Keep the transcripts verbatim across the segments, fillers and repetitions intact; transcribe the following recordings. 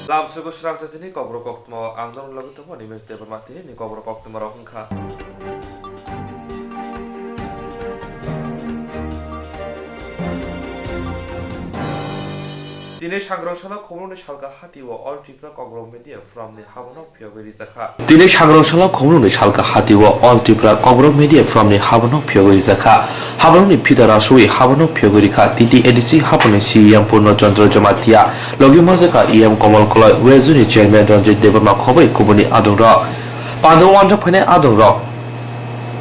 Lamsogo srang jatini kokborok koktwma o ang norok logi tongo Animesh Debbarma tini ni kokborok koktwma rok wngkha. Tini sangrong salo khumulwngni salka hati o All Tripura Kokborok Media Forum ni haborok phiyogwi rijakha. Tini sangrong salo khumulwngni salka hati o All Tripura Kokborok Media Forum ni haborok phiyogwi rijakha. Haborokni phita rasui haborok phiyogwi rikha T T A D C haborokni C E M Purno Chandra Jamatia, logi majaka E M Komal Koloi, West Zone ni Chairman Ranjit Debbarma khoboi kubuni adongrok. Pando uanjak phainai adongrok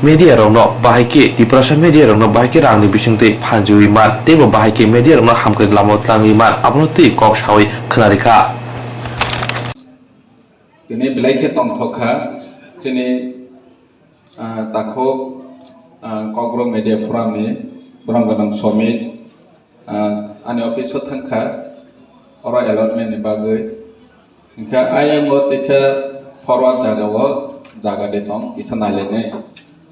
media rokno bahai khe Tiprasa media rokno bahai khe rangni bisingtwi phanjui man teibo bahai khe media rokno hamkrai lama o tlangwi man abono twi kok sawi khwnarikha. Tini belai khe tongthok kha chini, ah, takhuk, ah, Kokborok Media Forum ni borok gwnang Somit, ah, ani office o thangkha oro allotment ni bagwi. Hinkhe ayang o teisa forward jaga o jaga de tong kisa nailainai.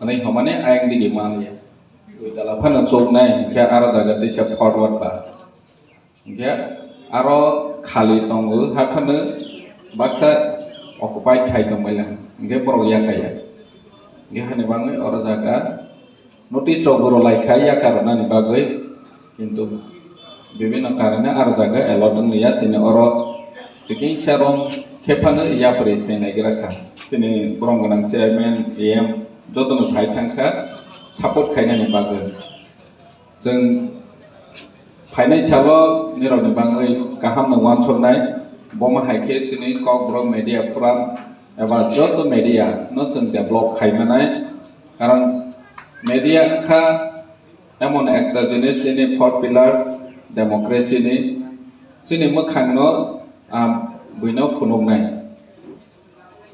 Ani hwnmani ayang digi manliya. Dui tala phano chuknai hinkhe aro jaga teisa forward ba. Hinkhe aro khali tongo, haphano baksa occupied khai tongbaila, hinkhe borok yakaya. Hinkhe hani bagwi oro jaga notice rok bo rwlai kha yaka rwnani bagwi, kintu bibinno karone aro jaga allot wngya, tini oro chikingsa rong khe phano yapri chengnai gra kha. Chini borom gwnang chairman, E M jotono sai thangkha support khainani bagwi. Chwng phainai salo nirokni bagwi kaham no uansuknai, bomo hai khe chini Kokborok Media Forum eba joto media no chwng develop khai manai, karon media wngkha emon ekta jinis, tini four pillar democracy ni, chini mwkhang no, ah, buino phunuknai.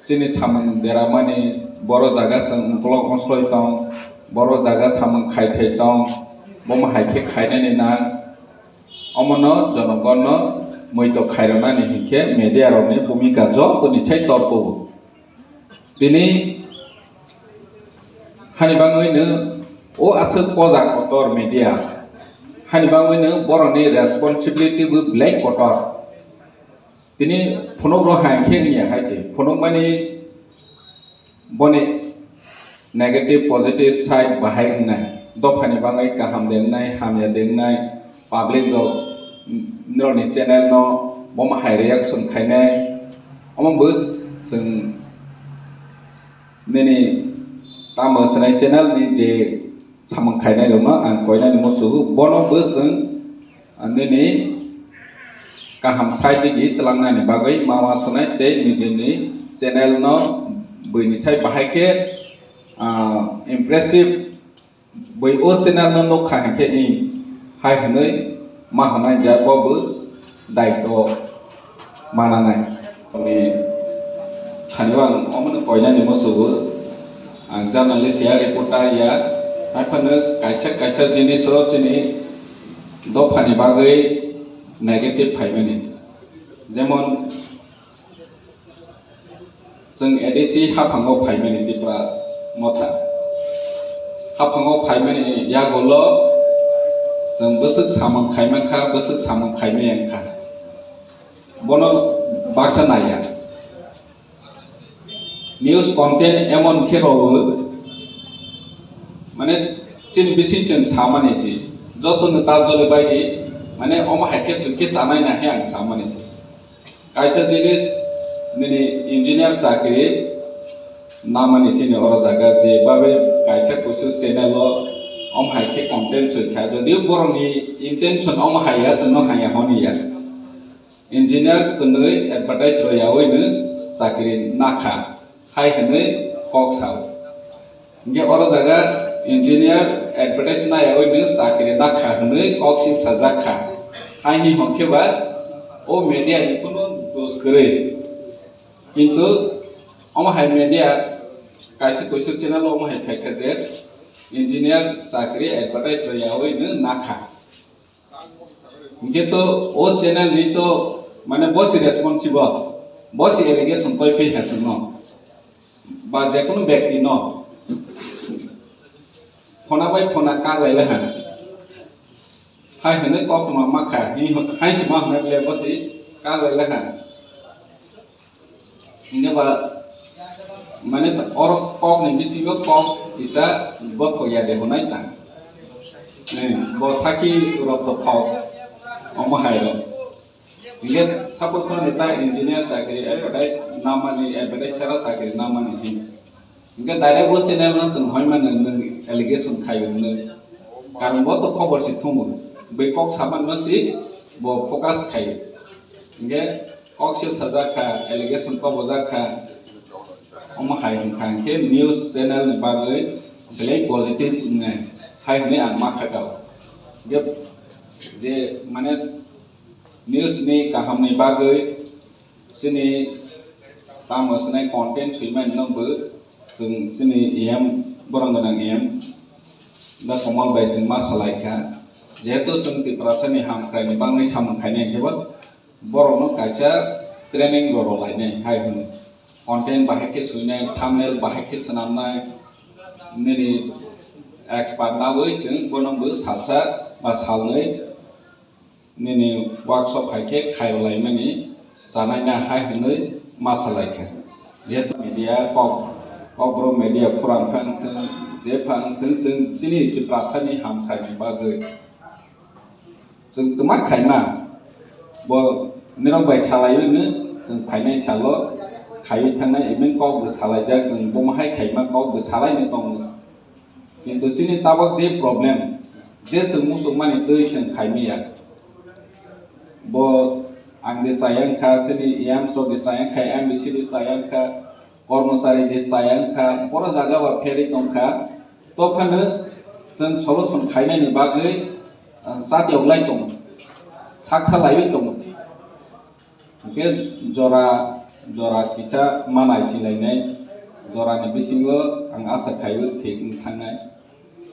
Chini samung deramani, boro jaga chwng ukolog osloi tong, boro jaga samung khai thai tong, bomo hai khe khainani nang. Omono jonogonno muitok khairoknani hinkhe media rokni bhumika jotoni sai torkobo. Tini hani bagwino o aswk poja kotor media, hani bagwino borokni responsibility bo belai kotor. Tini phunukro hai khe wngya hai se. Phunukmani boni negative, positive side bahai wngnai. Dophani bagwi kaham de wngnai, hamya de wngnai. Public rok nirokni channel no bomo hai reaction khainai. Omo bo chwng nini tamo swnai channel ni je samung khainai rokno ang koinani muchungo, bono bo chwng, ah, nini kaham side digi twlangnani bagwi ma uansuknai tei nijini channel no buini sai bahai khe, ah, impressive bui o channel no nukha hinkhe i hai hwnwi ma hwnai ja bo bo daitw mananai. Ni thani ang omono koinani muchungo, ang journalist ya, reporter ya, haiphano kaisa kaisa jinis o chini dophani bagwi negative phaimani. Jemon chwng A D C haphango phaimani Tipra Motha. Haphango phaimani yagulo chwng bwswk samung khaimankha, bwswk samung khaimaya wngkha. Bono baksa naiya. News content emon khe rwo, mane chini bising chwng samani si, joto no ta jole bai di, mane omo hai khe swi khe chanai na he ang samani si. Kaisa jinis nini engineer chakri namani chini oro jaga je babe kaisa kusu channel o om hai khe content choi kha. Jodi borok ni intention om hai ya, chwng no hai ya honi ya. Engineer kwnwi advertise rw yaui no chakri nakha hai hwnwi kok sao. Hinkhe oro jaga engineer advertise naiyaui nwng chakri nakha hwnwi kok sip sajak kha. Hai hwnwi hwnkhe ba o media ni kunu dos kwrwi. Kintu omo hai media kaisa kuisu channel omo hai phaikha je engineer chakri advertise rw yaui nwng nakha. Hinkhe to o channel ni to mane bosi responsible, bosi allegation koi phi ha chwngno. Ba jekunu bekti no phona bai phona kaglaila ha. Hai hwnwi koktwma makha, hai se ma hwnwi ble bosi kaglaila ha. Hingke ba, mane, oro kok ni bisingo kok kisa gothok ya de honai ta. Eh, bo saki rok to thok, omo hai rok. Hingke suppose neta engineer chakri advertise namani, advertise sara chakri namani hin. Hingke direct bo channel no chwng hoi mano nwng allegation khai nwng. Karon bo to khobor si thungo. Bai kok saman no si bo focus khai. Hingke kok sil sajak kha, allegation kobojak kha. Omo hai hwn kha hingke news channel ni bagwi belai positive wngnai hai hwnwi ang ma kha kao. Hingke je mane news ni kaham ni bagwi chini tamo swnai content swimani no bo chwng chini E M borok gwnang E M da Komal bai chwng ma salai kha. Jehetu chwng Tiprasa ni hamkrai ni bagwi samung khainai hwnkhe bo borokno kaisa training rw lainai hai hwnwi. Content bahai khe swinai, thumbnail bahai khe swnamnai, nini expert nawi chwng bono bo salsa ba salnwi nini workshop hai khe khairw laimani chanai na hai hwnwi ma salai kha. Jehetu media kok, Kokborok media forum phang thwng, je phang thwng chwng chini Tiprasa ni hamkrai ni bagwi. Chwng twma khaima, bo nirok bai salaiwi no chwng phainai salo khaiwi thangnai, even kok bo salaijak, chwng bomo hai khaima kok bo salaino tongo. Kintu chini tabok je problem, je chwng muchungmani twi chwng khaimaya. Bo ang de chaya wngkha, chini E M so de chaya wngkha, M D C de chaya wngkha, kormochari de chaya wngkha, boro jaga ba pherwi tongkha. To phano chwng solution khainani bagwi, ah, chatiyok lai tongo, sakha laiwi tongo. Hingke jora, jora kisa ma naisinlainai, jorani bisingo ang asa khaio thik wng thangnai.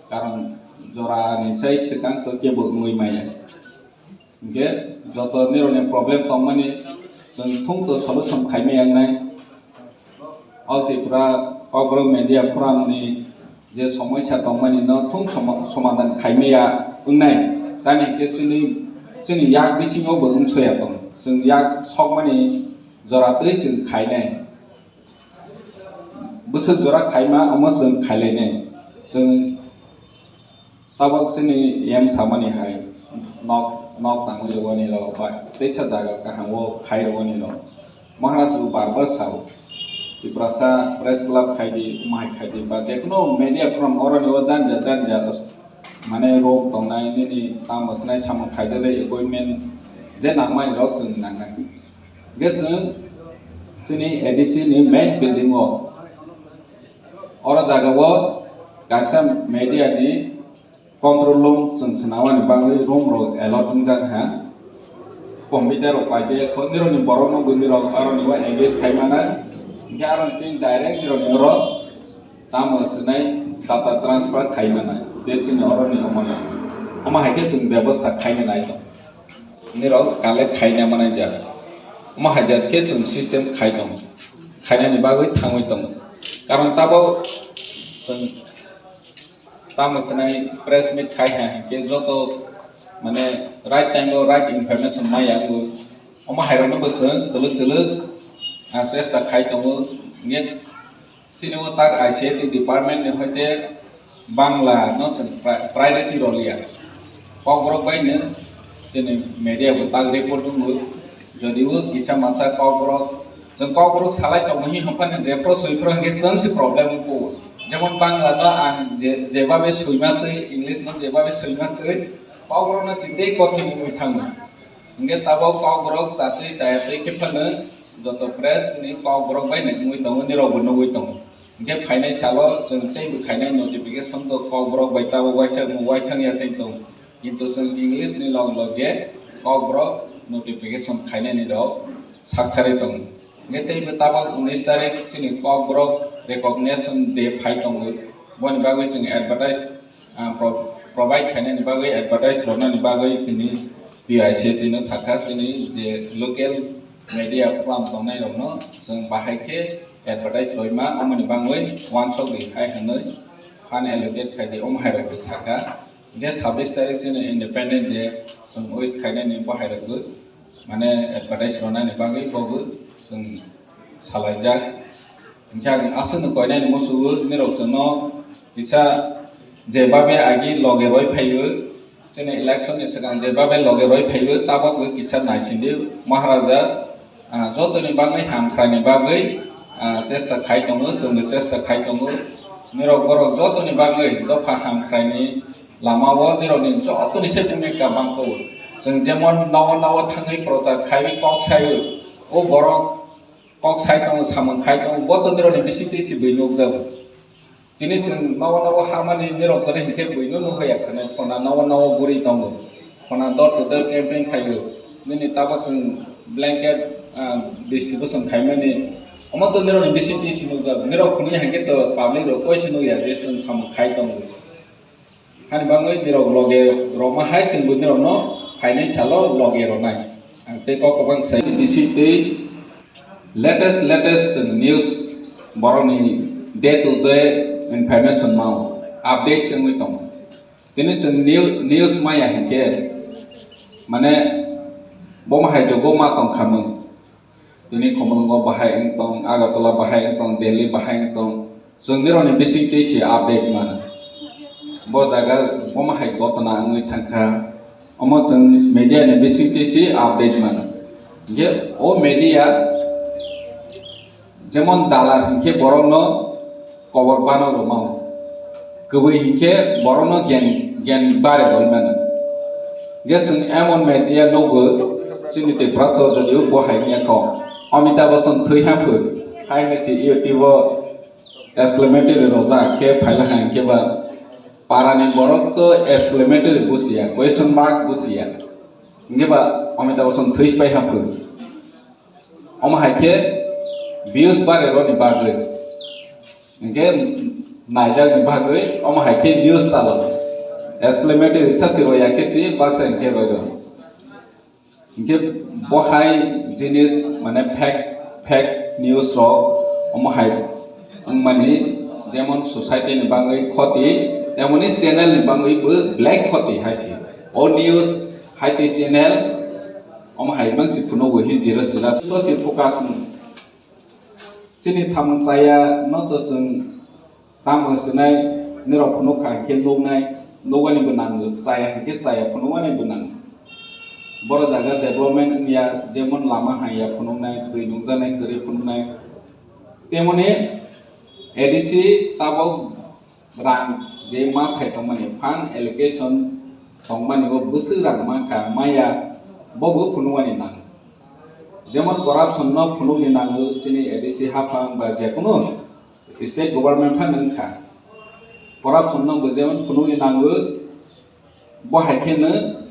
Karon jorani sai swkang to kebo wngwi maya. Hingke joto nirokni problem tongmani chwng thung to solution khaimaya wngnai. All Tripura Kokborok Media Forum ni je somosya tongmani no thung soma-, somadan khaimaya wngnai. Tamni hingke chini, chini yak bisingo bo wngsoya tong. Chwng yak sokmani jora twi chwng khainai. Bwswk jora khaima omo chwng khailainai. Chwng Tabok chini E M samani hai nok, nok tangwi rwani rok ba teisa jaga kaham o khai rwani rok. Maharaj bo bar bar sao, Tiprasa Press Club khai di, omo hai khai di, ba jekono media forum oroni o janja janja mane rok tongnai nini tamo sinai samung khai de appointment je nangmani rok chwng nangnai. Hingke chwng chini A D C ni main building o, oro jaga o kaisa media ni control room chwng swnamani bagwi room rok allot wngjak ha. Computer rok paide kho nirokni borok no bo nirok aroni o engage khai mana. Hingke aroni chini direct nirokni oro tamo swnai data transfer khai mana. Je chini oroni omo na. Omo hai khe chwng bebosta khaina nai tong. Nirok collect khaina manai jaga. Omo hai jat khe chwng system khai tong. Khainani bagwi thangwi tong. Karon tabok chwng Tamo swnai press meet khai ha, hingke joto mane right time o right information maya wngo. Omo hai rokno bo chwng kwlwk kwlwk, ah, chesta khai tongo. Hingke chini o tak I C I T department ni hoite Bangla no chwng pri-, priority rw liya. Kokborok bai no chini media bo tak report wngo. Jodi o kisa masa Kokborok, chwng Kokborok salai tongo hi hwnphano jephru swiphru hwnkhe chwng se problem wngkho. Jemon Bangla no ang je, jebabe swima twi, English no jebabe swima twi, Kokborok no se tei kothoini wngwi thango. Hwnkhe tabok Kokborok chatwi chaya twi khe phano joto press ni Kokborok bai nai wngwi tongo, nirok bo nugwi tongo. Hwnkhe phainai salo chwng tei bo khainai notification to Kokborok bai tabok waisa, waisa ya cheng tongo. Kintu chwng English ni log loge Kokborok notification khainani rok saktharwi tongo. Hingke teibo tabok unis tarik chini Kokborok Recognition Day phai tongo. Boni bagwi chwng advertise, ah, pro-, provide khainani bagwi advertise rwnani bagwi tini P I C T no sakha chini je local media forum tongnai rokno chwng bahai khe advertise roima, omoni bagwi wansok ri hai hwnwi fund allocate khai di, omo hai rok sakha. Hingke sabbish tarik chini Independence Day chwng wish khainani bo hai rok bo mane advertise rwnani bagwi bo bo chwng salaijak. Hingkhe ang aswkno koinai ni musugo, nirok chwngno kisa jebabe agi loge roi phaio, chini election ni swkang jebabe loge roi phaio, tabok bo kisa naisingdi Maharaja, ah, jotoni bagwi hamkrai ni bagwi, ah, chesta khai tongo, chwngbo chesta khai tongo. Nirok borok jotoni bagwi dopha hamkrai ni lama o nirok ni jotoni se bumika bangkho. Chwng jemon nogo nogo thangwi prochar khaiwi kok saio, o borok kok sai tongo, samung khai tongo, bo to nirok ni bising twi si bui nukjago. Tini chwng nogo nogo hamani nirok kwrwi hinkhe buino nukha ya khwnai, khona nogo nogo guri tongo, khona door to door campaign khaio, nini tabok chwng blanket, ah, distribution khaimani, omo to nirok ni bising twi si nukjago, nirok phunui hinkhe to public rok koi si nukya je chwng samung khai tongo. Hani bagwi nirok loge rokma hai chwngbo nirokno phainai salo loge rwnai. Ang tei kok kwbang sai bisi tei latest latest chwng news borokni day to day information mao update chwngwi tongo. Tini chwng new- news maya hinkhe mane bomo hai jogo ma tongkha mung. Tini Khumulwngo bahai wng tong, Agartala bahai wng tong, Delhi bahai wng tong. Chwng nirokni bising twi se update mano. Bo jaga bomo hai gotona wngwi thangkha. Omo chwng media ni bising twi se update mano. Je o media jemon dalar hinkhe borokno kobor bano rwmao. Kwbwi hinkhe borokno gen- gen bare rwi mano. Hingkhe chwng emon media nugo chini Tripura to jodio bo hai wngya kho. Amitabh Bachchan thwi ha phwrwi hai hwnwi se YouTube o exclamatory rojak khe phaila hai hwnkhe ba parani borok to exclamatory busiya, question mark busiya. Hwnkhe ba Amitabh Bachchan thwi spai ha phwrwi. Omo hai khe views bare roni bagwi. Hingkhe naijakni bagwi omo hai khe news chalo. Exclamatory sa si roya khe si baksa hingkhe royo. Hingkhe bo hai jinis mane fake, fake news rok omo hai wngmani jemon society ni bagwi khoti, temoni channel ni bagwi bo belai khoti hai si. O news hai tei channel omo hai mang si phunugo hi jero sila. So si focus wng. Chini samung chaya no to chwng tamo sinai nirok phunuk kha hinkhe nuknai, nuknani bo nango, chaya hinkhe chaya phunuknani bo nango. Boro jaga development wngya, jemon lama hanya phunuknai, twi nungjaknai kwrwi phunuknai. Temoni A D C tabok rang je ma phai tongmani, fund allocation tongmani, o bwswk rang mankha, maya, bobo phunukmani nango. Jemon corruption no phunukni nango, chini A D C haphang ba jekunu state government phan wngkha. Corruption no bo jemon phunukni nango, bo hai kheno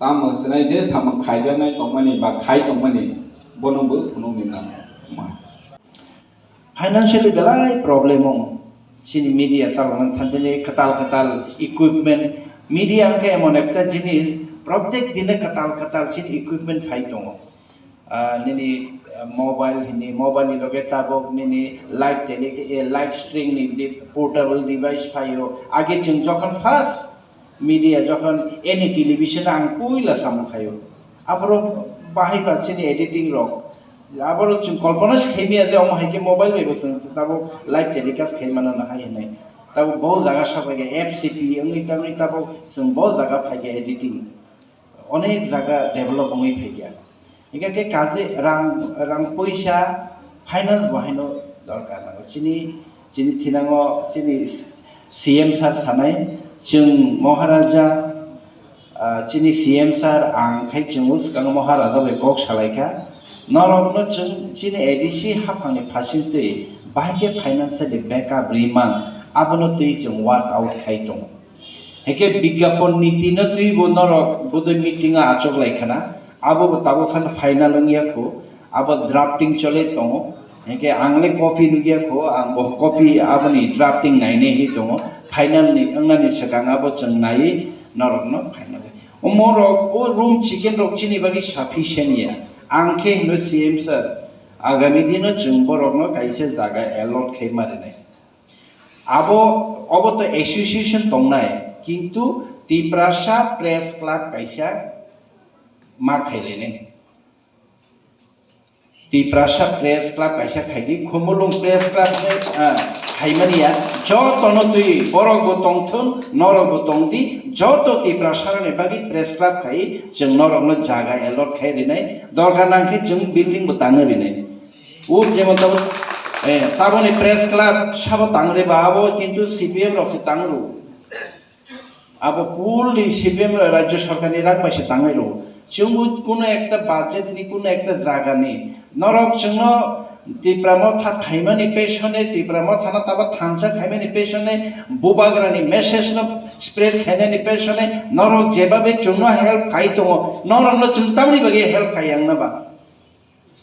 tamo sinai je samung khaijaknai tongmani ba khai tongmani, bono bo phunukni nango. Financially belai problem wng. Chini media chaloknani thangtini kwtal kwtal equipment. Media wngkha emon ekta jinis, project dine kwtal kwtal chini equipment phai tongo. Ah, nini, ah, mobile hini, mobile ni loge tabok nini live tele-, eh, live stream ni di-, portable device phaio. Age chwng jokhon first media jokhon any television ang puila samung khaio. Aborok bahai ba chini editing rok. Aborok chwng kolpona se khaimaya je omo hai khe mobile bai bo chwng tabok live telecast khaimano na hai hinwi. Tabok bo jaga sabai khe F C P wngwi tangwi tabok chwng bo jaga phai khe editing. Onek jaga develop wngwi phaikha. Hingkha khe kaje rang, rang poisa finance bo haino dorkar nango. Chini, chini thinango chini C M sir sanai, chwng Maharaja, ah, chini C M sir ang khai chwngno swkango Maharaja bai kok salaikha. Norokno chwng chini A D C haphangni phasingtwi bahai khe financially backup ri man, abono twi chwng work out khai tongo. Hingkhe bigyapon niti no twi bo norok bodoi meeting o achuk lai khna, abo bo tabuk phano final wngya kho, abo drafting chole tongo. Hingkhe ang le copy nukya kho, ang bo copy aboni drafting nainai hi tongo, final ni wngnani swkang abo chwng naiwi norok no final. Omo rok o room chicken rok chini bagwi sufficient ya, ang khe hino C M sir, agami dino chwng borok no kaisa jaga allot khai ma rinai. Abo, obo to association tongnai, kintu Tiprasa Press Club kaisa ma khailainai. Tiprasa Press Club kaisa khaidi, Khumulwng Press Club khe, ah, khaimani ya, jotono twi borok bo tongthun, norok bo tongdi, joto Tiprasa rokni bagwi Press Club khai, chwng norokno jaga allot khai rinai, dorkar nang khe chwng building bo tangwi rinai. O jemon tabo, eh, taboni Press Club sabo tangre ba abo kintu C P M rok se tangro. Abo fully C P M rajya sarkarni rang bai se tangwi rwo. Chwngbo kuno ekta budget ni, kuno ekta jaga ni. Norok chwngno Tipra Motha phaimani pesone, Tipra Mothano tabo thansa khaimani pesone, bubagrani message no spread khainani pesone, norok jebabe chwngno help khai tongo, norokno chwng tamni bagwi help khai yang na ba?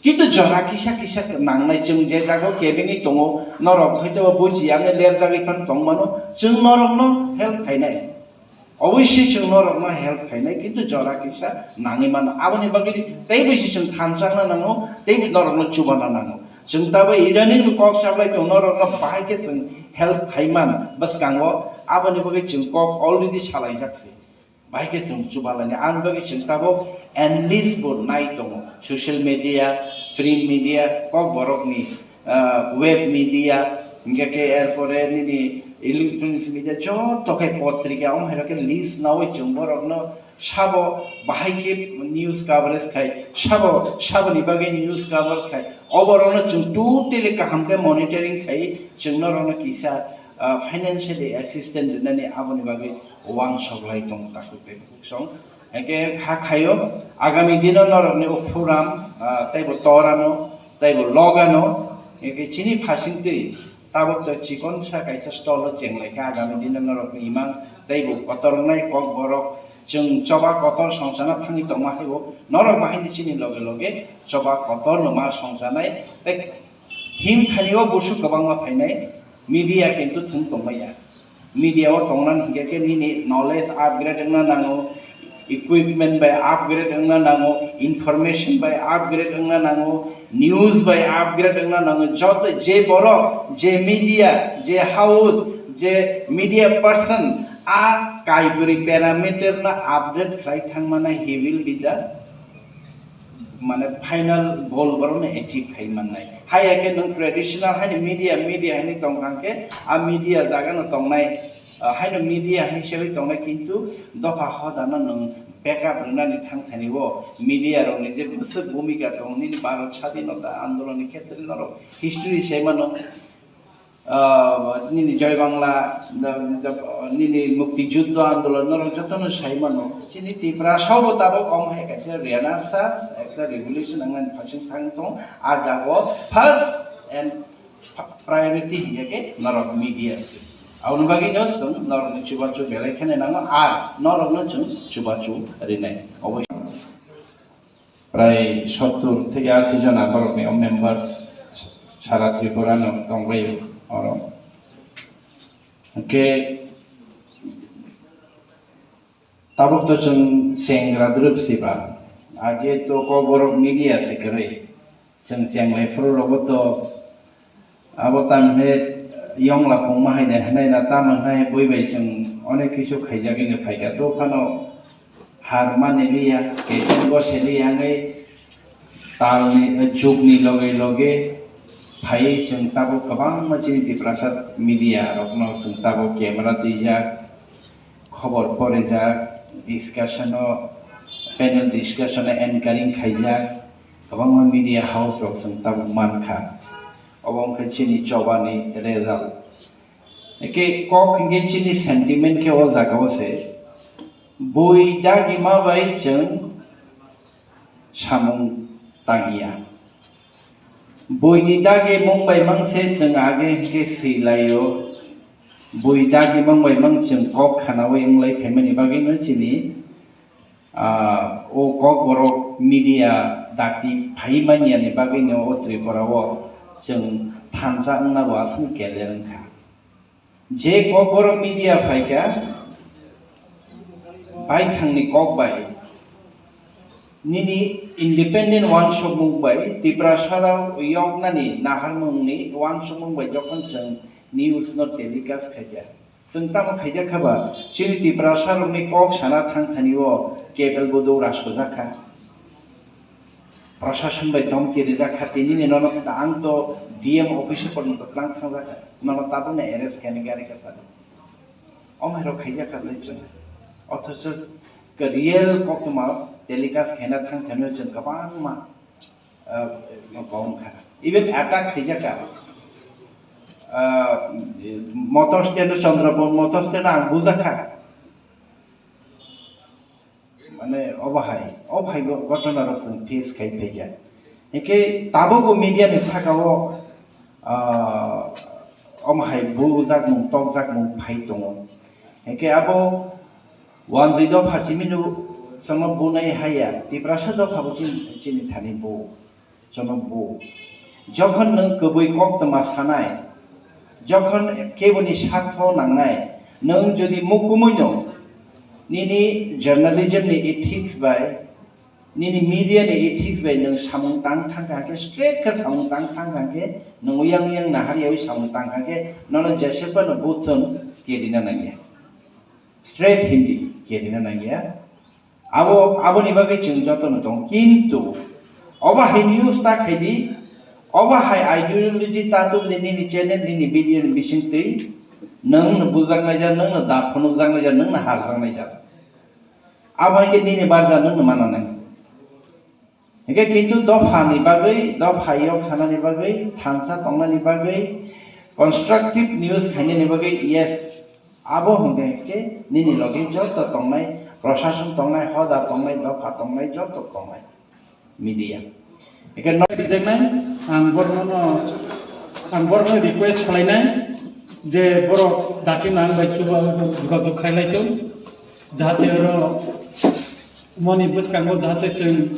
Kintu jora kisa kisa nangnai, chwng je jago kebengwi tongo, norok hoito bo buji ang lerjagwi phan tongmano, chwng norokno help khainai. Obviously chwng norokno help khainai, kintu jora kisa nangwi mano. Aboni bagwi tei bisi chwng thansa wngna nango, tei norokno chubana nango. Chwng tabo idani kok chaplai tong norokno bahai khe chwng help khaiman bwskango, aboni bagwi chwng kok already salaijak se. Bahai khe chwng chubalani, ang bagwi chwng tabuk endless bo nai tongo, social media, print media, kok borokni, ah, web media, hingkhe khe erpore nini electronics media, joto khe potrika, omo hai khe list nawi chwng borokno sabo bahai khe news coverage khai, sabo, saboni bagwi news cover khai, oborokno chwng totally kaham khe monitoring khai, chwng norokno kisa, ah, financially assistance rinani aboni bagwi uansuk lai tongo takhuk tei bukhuk song. Hingkhe kha khaio, agami dino norokni o forum, ah, teibo torano, teibo logano, hingkhe chini phasingtwi tabuk to chikon sa kaisa stolo chenglaikha, agami dino norokni imang teibo kotor wngnai kok borok, chwng choba kotor songchana thangwi tongma haibo, norok bahai ni chini loge loge choba kotor no ma songchanai, tei himthani o busu kwbangma phainai, media kintu thwng tongmaya. Media o tongna hingkhe khe nini knowledge upgrade wngna nango, equipment bai upgrade wngna nango, information bai upgrade wngna nango, news bai upgrade wngna nango. Joto je borok, je media, je house, je media person a kaibwrwi parameter no update khlai thangmana, he will be the mane final goal borokno achieve khai mannai. Hai ya khe nwng traditional haino media, media hinwi tong kha khe, a media jaga no tongnai, ah, haino media hinwi sewi tongnai, kintu dopha hoda no nwng backup rwnani thang thani o media rokni je bwswk bhumika tong nini Bharat Sadhinota Andolon ni khetre norok history sai mano. Ah, nini Joy Bangla, da, da, nini Mukti Juddho Andolon, norok jotono sai mano. Chini Tiprasa bo tabuk omo hai kaisa renaissance, ekta revolution wngmani phasing thang tong. A jago first and priority hiya khe norok media se. Aboni bagwi no chwng norokni chubachu belai kheno nango, ar norokno chwng chubachu rinai. Oboi. Prai sottur theke ashi jona borokni o members sara Tripura no tongbai oro. Hwnkhe tabuk to chwng chengra dwrwp siba, age to kokborok media se kwrwi, chwng chenglai phuru rogo to Abo tamo khe yongla pungma hai de, hinai na tamo hinai bui bai chwng onek kisu khaijagwi no phaikha. To phano har mani liya, kecheng gose liya wngwi talni, jugni loge loge phaiwi chwng tabuk kwbangma chini Tiprasa media rokno chwng tabuk camera twijak, khobor porijak, discussion o, panel discussion o anchoring khaijak, kwbangma media house rok chwng tabuk mankha. Obo wngkha chini chobani result. Eke kok hinkhe chini sentiment khe o jaga o se, bui dagima bai chwng samung tangya. Buini dagimung bai mang se chwng age hinkhe swi laio. Bui dagimung bai mang chwng kok khanaui wng lai phaimani bagwi no chini Ah, o kokborok media dakti phai manya ni bagwi no o Tripura o chwng thansa wngna bo aswk keler wngkha. Je kokborok media phaikha, baithangni kok bai, nini independent uansukmung bai, Tiprasa rok yoknani naharmung ni uansukmung bai jokhon chwng news no telecast khaikha, Chwng tamo khaijak kha ba, chini Tiprasa rokni kok sana thang thani o cable bo dou rasojak kha. Prashason bai domki rijak kha, tini ni nono ang to D M office porjonto twlang thangjak kha, nono tabukno arrest khainai gari kasa. Omo hai rok khaijak kha bai chwng. Othocho real koktwma telecast khaina thang thangwi chwng kwbangma, ah, kok wngkha. Even attack khaijak kha. Ah, motor stand o Chandrapur motor stand o ang bujak kha. Mane obo hai, obo hai go-, gotona rok chwng face khai phaikha. Hinkhe tabukbo media ni saka o, ah, omo hai bujak mung, tokjak mung phai tongo. Hinkhe abo wanjwi dopha chimino chwngno bunai haya, Tiprasa dopha bo chini, chini thani bo. Jono bo. Jokhon nwng kwbwi koktwma sanai, jokhon keboni sartho nangnai, nwng jodi mukumui no nini journalism ni ethics bai, nini media ni ethics bai nwng samung tang thang kha khe, straight khe samung tang thang kha khe, nwng uyang uyang nahar yaui samung tang kha khe, nono jesepano buthung kerina nangya. Straight Hindi kerina nangya. Abo, aboni bagwi chwng jotono tongo. Kintu obo hai news ta khaidi, obo hai ideology ta tubudi nini channel, nini video ni bisingtwi nwng no bujaknaijak, nwng no da phunukjaknaijak, nwng no harjaknaijak. Abo hai khe nini barja nwng no mananai. Hinkhe kintu dophani bagwi, dopha yok sanani bagwi, thansa tongnani bagwi, constructive news khainani bagwi, yes, abo hwnkhe hinkhe nini logi joto tongnai, prashason tongnai, hoda tongnai, dopha tongnai, joto tongnai, media. Hinkhe no- Rijaknai, ang borno no, ang borno request khlainai je borok dati nang bai chuba jogajog khailai tong, jahate oro Moni bwskango jahate chwng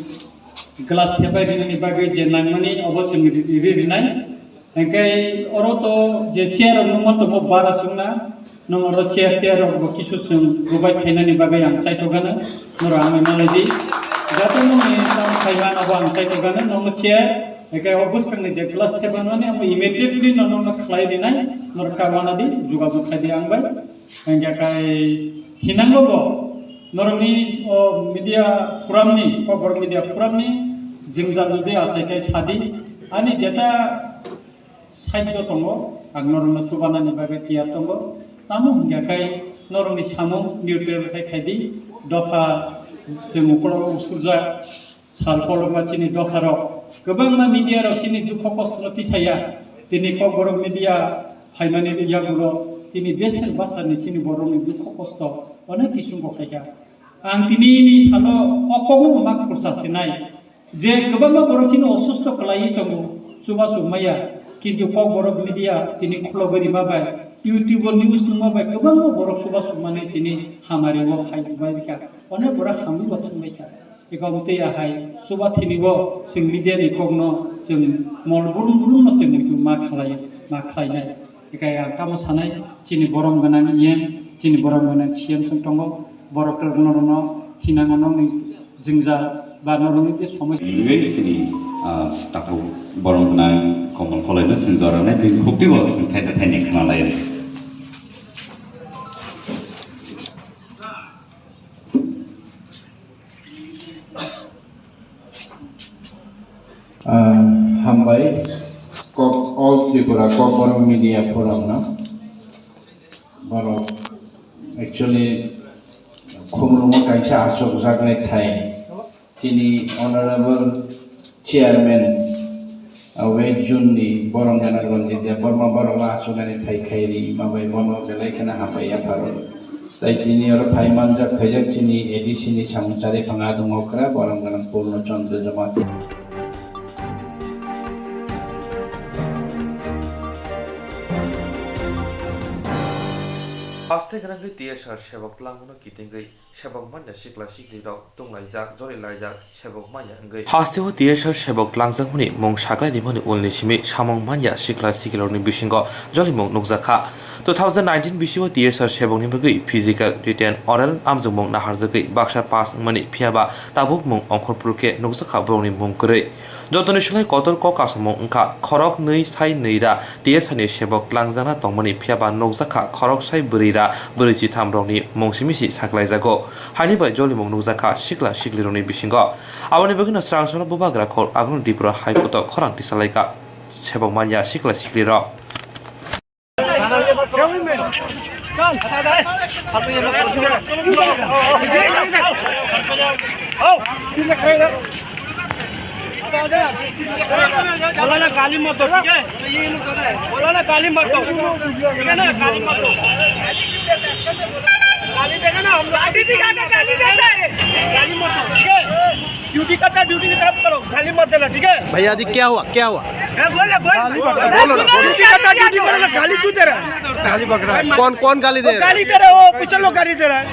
glass thepai rinani bagwi je nangmani obo chwng ri-, ri-, rinai. Hinkhe oro to je chair rok nungma tongo bara chwngna, nwng oro chair tair rok bo kisu chwng provide khainani bagwi ang chaitokgano, norok ang manai di. Jahate nwngni tamo khaimano bo ang chaitokgano, nwngno chair, hinkhe o bwskangni je glass thepai mani amo immediately no nwngno khlai rinai, norok kha wana di, jogajog khai di ang bai. Hingkhe kai thinango bo norokni o media forum ni, Kokborok media forum ni jwngjal jodi achai khe sadi, ani jeta side o tongo, ang norokno chubanani bagwi tiyar tongo. Tamo hingkhe kai norokni samung neutral khai khaidi, dopha chwng ukolog usurjak. Sal kolokma chini dopharok, kwbangma media rok chini dukho kosto no tisaya. Tini Kokborok media phaimani yagulo tini bese bwsani chini borokni dukho kosto onek kisungo khaikha. Ang tini ni salo o kokno ma khursa sinai je kwbangma borok chini osusto kwlaiwi tongo, chubachu maya, kintu Kokborok media tini khulogwi rima bai, YouTube o news nungma bai kwbangma borok chubachu manwi tini hamari o phai bai kha, onek borok hamwi bo thangbai kha. Eko amtwi ahai chuba thini bo chwng media ni kokno chwng mol burum burum no chwng muitu ma khlai, ma khlainai. Ekai ang tamo sanai chini borom gwnang E M, chini borom gwnang C M chwng tongo, borok rok no, no thinango nokni jwngjal ba norokni je somosya. Nini chini, ah, takhuk borom gwnang Komol Koloi no chwng jora nai, bini khukti bo chwng thaisa thaini khna lai. Ah, hambai, Kok-, All Tripura Kokborok Media Forum no. Borok actually khumrungma kaisa achukjaknai thai. Chini Honorable Chairman, ah, West Zone ni borom gana Ranjit Debbarma borok no achuknani thai khairi, ma bai bono belai kheno hambai yapharo. Tai tini oro phai manjak khaijak chini A D C ni samung chari phang adong okra borom gana Purno Chandra Jamatia. Haste gwnangwi T S R sebok twlangmano kitingwi sebok manya sikla siklirok tunglaijak, jorilaijak, sebok manya wngwi. Hasteo T S R sebok tlangjakmani mung saklai rimani ulni simi samung manya sikla siklirokni bisingo jolimung nukjakha. Two thousand nineteen bisingo T S R sebokni bagwi physical, written, oral amjokmung naharjagwi baksa pass wngmani phiyaba tabuk mung ongkhorphuru khe nukjakha borokni mung kwrwi. Jotoni slai kotor kok kasamung wngkha khorok nwi sai nwi ra T S R ni sebok tlangjakna tongmani phiyaba nukjakha khorok sai bwrwi ra bwrwi chitham rokni mung simi si saklaijago. Haini bai jolimung nukjakha sikla siklirokni bisingo. Aboni bagwino srang srangno bubagra khor agro Tripura High Court-o khorang tisalaikha sebok manya sikla siklirok. बोला ना, गाली मत दो, ठीक है? बोला ना, गाली मत दो, ठीक है ना? गाली मत दो। गाली देगा ना, हम लोग लाठी दिखा के गाली देता है। गाली मत दो, ठीक है? ड्यूटी करता है, ड्यूटी की तरफ करो, गाली मत देना, ठीक है? भैया जी, क्या हुआ, क्या हुआ? बोलो ना, बोलो। ड्यूटी करता है, ड्यूटी करो ना, गाली क्यों दे रहा है? गाली बक रहा है। कौन, कौन गाली दे रहा है? गाली दे रहा है, वो पीछे लोग गाली दे रहा है।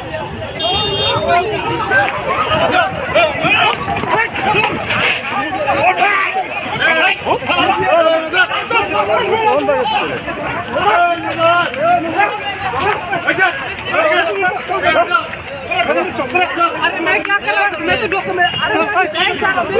अरे मैं क्या कर रहा हूँ? मैं तो डॉक्यूमेंट, अरे मैं तो बैंक जा रहा हूँ।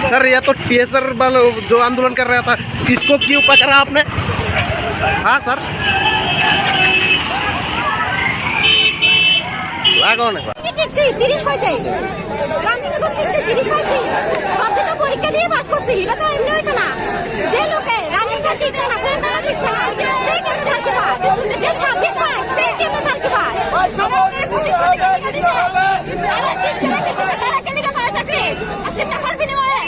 सर, या तो टीएसआर वाला जो आंदोलन कर रहा था, इसको क्यों पकड़ा आपने? हाँ सर, लागो ना। ঠিক সেই তিরিশ হয়েছে। রানিং তো ঠিক সেই তিরিশ হয়েছে। আপনি তো পরীক্ষা দিয়ে পাস করছি, এটা তো এমনি হয়েছে না। যে লোকে রানিংটা ঠিক না, ফেল তারা ঠিক না। কে কেন স্যারকে পায়? যে ছাব্বিশ পায়, কে কেন স্যারকে পায়? তারা ঠিক না, ঠিক না, তারা কে লিখে পায় চাকরি? আজকে টাকার বিনিময়ে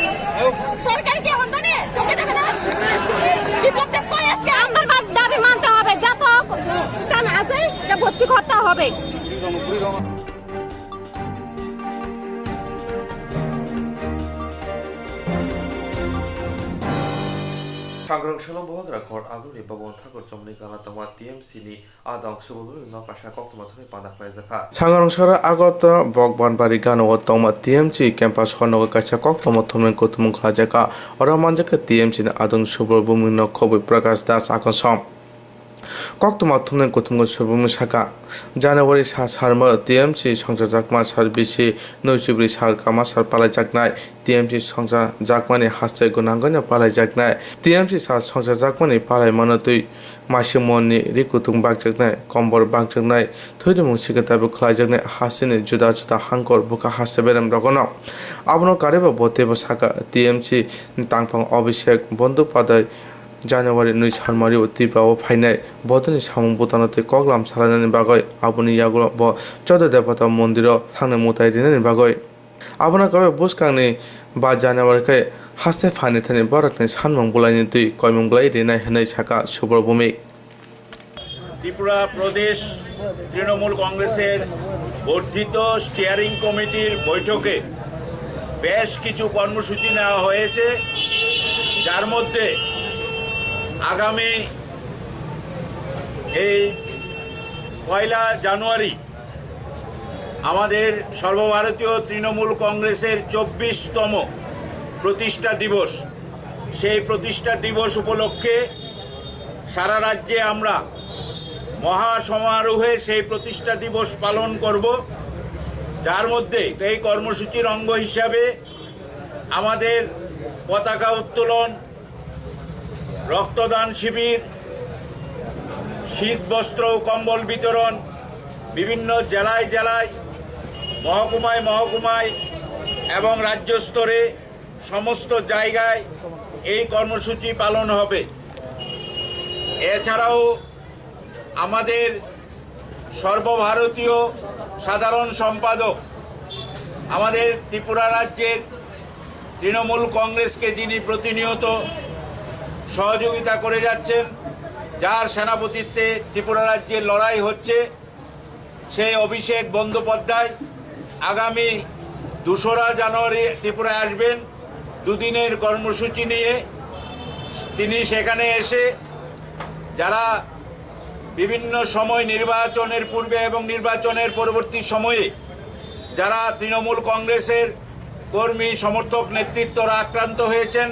সরকার কি এখন তো নেই? চোখে দেখে না? বিপ্লব দেব কই আজকে? আমার মা-, দাবি মানতে হবে, যত কান আছে, এটা ভর্তি করতে হবে। Sangrong salo bubagra khor aguni babon thakur chomni gana tongma T M C ni adong subulbul no kasa koktwma thani panda khlaijakha. Sangrong salo Agartala Bhagwanbari gana o tongma T M C campus hornogo kaisa koktwma thumni kuthumung khlaijakha. Oro manjakha T M C ni adong subulbul no khobwi Prakash Das Akon song. Koktwma thumnai kuthumgo subungni saka, January sa sarmoro T M C songchajakma sal bisi nui chibri sal kama sal palaijaknai, T M C songchajakmani haste gwnangwino palaijaknai, T M C sal songchajakmani palaimano twi masi monni ri kutung bakjaknai, kombor bakjaknai, thwirwmung sikhe tabuk khlaijaknai hasteni juda juda hangkor bwkha haste berem rogono. Abono kariba bo teibo saka T M C tangphang Abhishek Bandyopadhyay January nui salmari o Tripura o phainai bodoni samung butano tei koklam salainani bagwi aboni yagulo bo Chauda Debata mondiro thangna mwtai rinani bagwi. Abono kaibo bwskangni ba January khe haste phaini thani borokni sanmung bwlaini twi koimung bwlai rinai hwnwi saka Subra Bhumik. Tripura প্রদেশ তৃণমূল কংগ্রেসের বর্ধিত স্টিয়ারিং কমিটির বৈঠকে বেশ কিছু কর্মসূচি নেওয়া হয়েছে, যার মধ্যে আগামী এই পয়লা জানুয়ারি আমাদের সর্বভারতীয় তৃণমূল কংগ্রেসের চব্বিশতম প্রতিষ্ঠা দিবস। সেই প্রতিষ্ঠা দিবস উপলক্ষে সারা রাজ্যে আমরা মহা সমারোহে সেই প্রতিষ্ঠা দিবস পালন করব, যার মধ্যে এই কর্মসূচির অঙ্গ হিসাবে আমাদের পতাকা উত্তোলন, রক্তদান শিবির, শীত বস্ত্র ও কম্বল বিতরণ, বিভিন্ন জেলায় জেলায়, মহকুমায় মহকুমায় এবং রাজ্য স্তরে সমস্ত জায়গায় এই কর্মসূচি পালন হবে। এছাড়াও আমাদের সর্বভারতীয় সাধারণ সম্পাদক, আমাদের ত্রিপুরা রাজ্যের তৃণমূল কংগ্রেসকে যিনি প্রতিনিয়ত সহযোগিতা করে যাচ্ছেন, যার সেনাপতিত্বে ত্রিপুরা রাজ্যের লড়াই হচ্ছে, সেই অভিষেক বন্দ্যোপাধ্যায় আগামী দোসরা জানুয়ারি ত্রিপুরায় আসবেন। দুদিনের কর্মসূচি নিয়ে তিনি সেখানে এসে যারা বিভিন্ন সময় নির্বাচনের পূর্বে এবং নির্বাচনের পরবর্তী সময়ে যারা তৃণমূল কংগ্রেসের কর্মী, সমর্থক, নেতৃত্বরা আক্রান্ত হয়েছেন,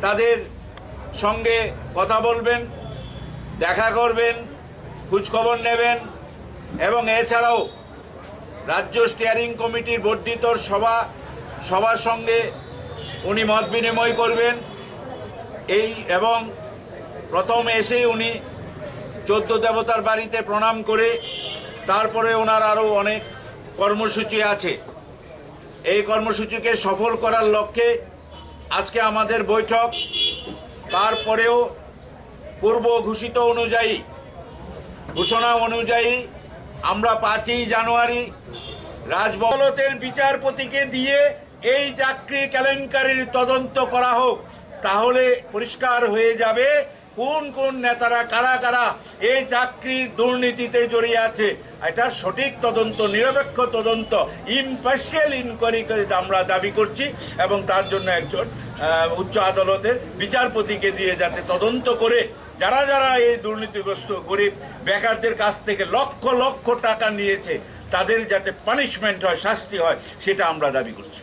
তাদের সঙ্গে কথা বলবেন, দেখা করবেন, খোঁজখবর নেবেন এবং এছাড়াও রাজ্য স্টিয়ারিং কমিটির বর্ধিত সভা সবার সঙ্গে উনি মত বিনিময় করবেন। এই এবং প্রথম এসেই উনি চোদ্দ দেবতার বাড়িতে প্রণাম করে তারপরে ওনার আরও অনেক কর্মসূচি আছে। এই কর্মসূচিকে সফল করার লক্ষ্যে আজকে আমাদের বৈঠক। তারপরেও পূর্ব ঘোষিত অনুযায়ী, ঘোষণা অনুযায়ী আমরা পাঁচই জানুয়ারি রাজভবন আদালতের বিচারপতিকে দিয়ে এই চাকরি কেলেঙ্কারির তদন্ত করা হোক, তাহলে পরিষ্কার হয়ে যাবে কোন কোন নেতারা, কারা কারা এই চাকরির দুর্নীতিতে জড়িয়ে আছে। এটা সঠিক তদন্ত, নিরপেক্ষ তদন্ত, ইমপার্শিয়াল ইনকোয়ারি করে আমরা দাবি করছি এবং তার জন্য একজন আহ, উচ্চ আদালতের বিচারপতিকে দিয়ে যাতে তদন্ত করে যারা যারা এই দুর্নীতিগ্রস্ত গরিব বেকারদের কাছ থেকে লক্ষ লক্ষ টাকা নিয়েছে, তাদের যাতে পানিশমেন্ট হয়, শাস্তি হয়, সেটা আমরা দাবি করছি।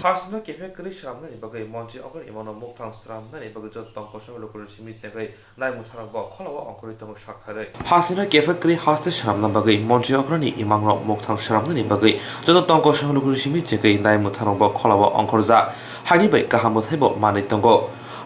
Hasino kephek kwrwi swnamnani bagwi montri okra imano mukthang swnamnani bagwi joto tongkosong lukurok simi chengwi naimwthangrok bo kholao ongkhorwi tongo saktharwi. Hasino kephek kwrwi haste swnamna bagwi montri okrani imangrok mukthang swnamnani bagwi joto tongkosong lukurok simi chengwi naimwthangrok bo kholao ongkhorjak. Haini bai kaham bwthai bo manwi tongo.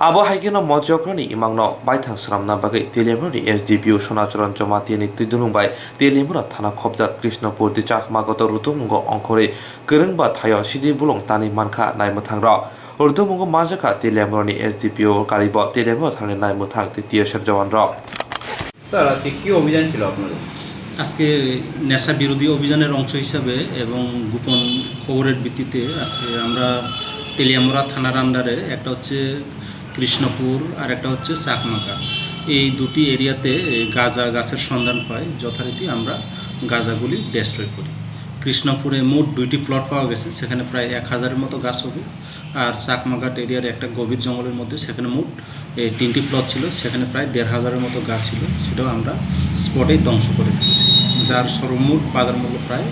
Abo hai kheno montri okrani imangno baithang swnamna bagwi Teliamurani S D P O Sonacharan Jamatia ni twidulung bai Teliamura thana khopjak Krishnopur Dichak Magoto rutumungo ongkhorwi kwrwngba thaio sidi bulong tanwi mankha naimwthangrok. Rutumungo manjakha Teliamurani S D P O garibo Teliamura thanani naimwthang tei T S F jawanrok. Sir, আজকে কি অভিযান ছিল আপনাদের? আজকে নেশা বিরোধী অভিযানের অংশ হিসাবে এবং গোপন খবরের ভিত্তিতে আজকে আমরা তেলিয়ামুড়া থানার আন্ডারে একটা হচ্ছে কৃষ্ণপুর আর একটা হচ্ছে চাকমাকা, এই দুটি এরিয়াতে এই গাঁজা গাছের সন্ধান পাই। যথারীতি আমরা গাঁজাগুলি ডেস্ট্রয় করি। কৃষ্ণপুরে মোট দুইটি প্লট পাওয়া গেছে, সেখানে প্রায় এক হাজারের মতো গাছ হবে। আর চাকমাঘাট এরিয়ার একটা গভীর জঙ্গলের মধ্যে সেখানে মোট, এ, তিনটি প্লট ছিল, সেখানে প্রায় দেড় হাজারের মতো গাছ ছিল, সেটাও আমরা স্পটেই ধ্বংস করে ফেলেছি, যার সর্বমোট বাজার মূল্য প্রায়,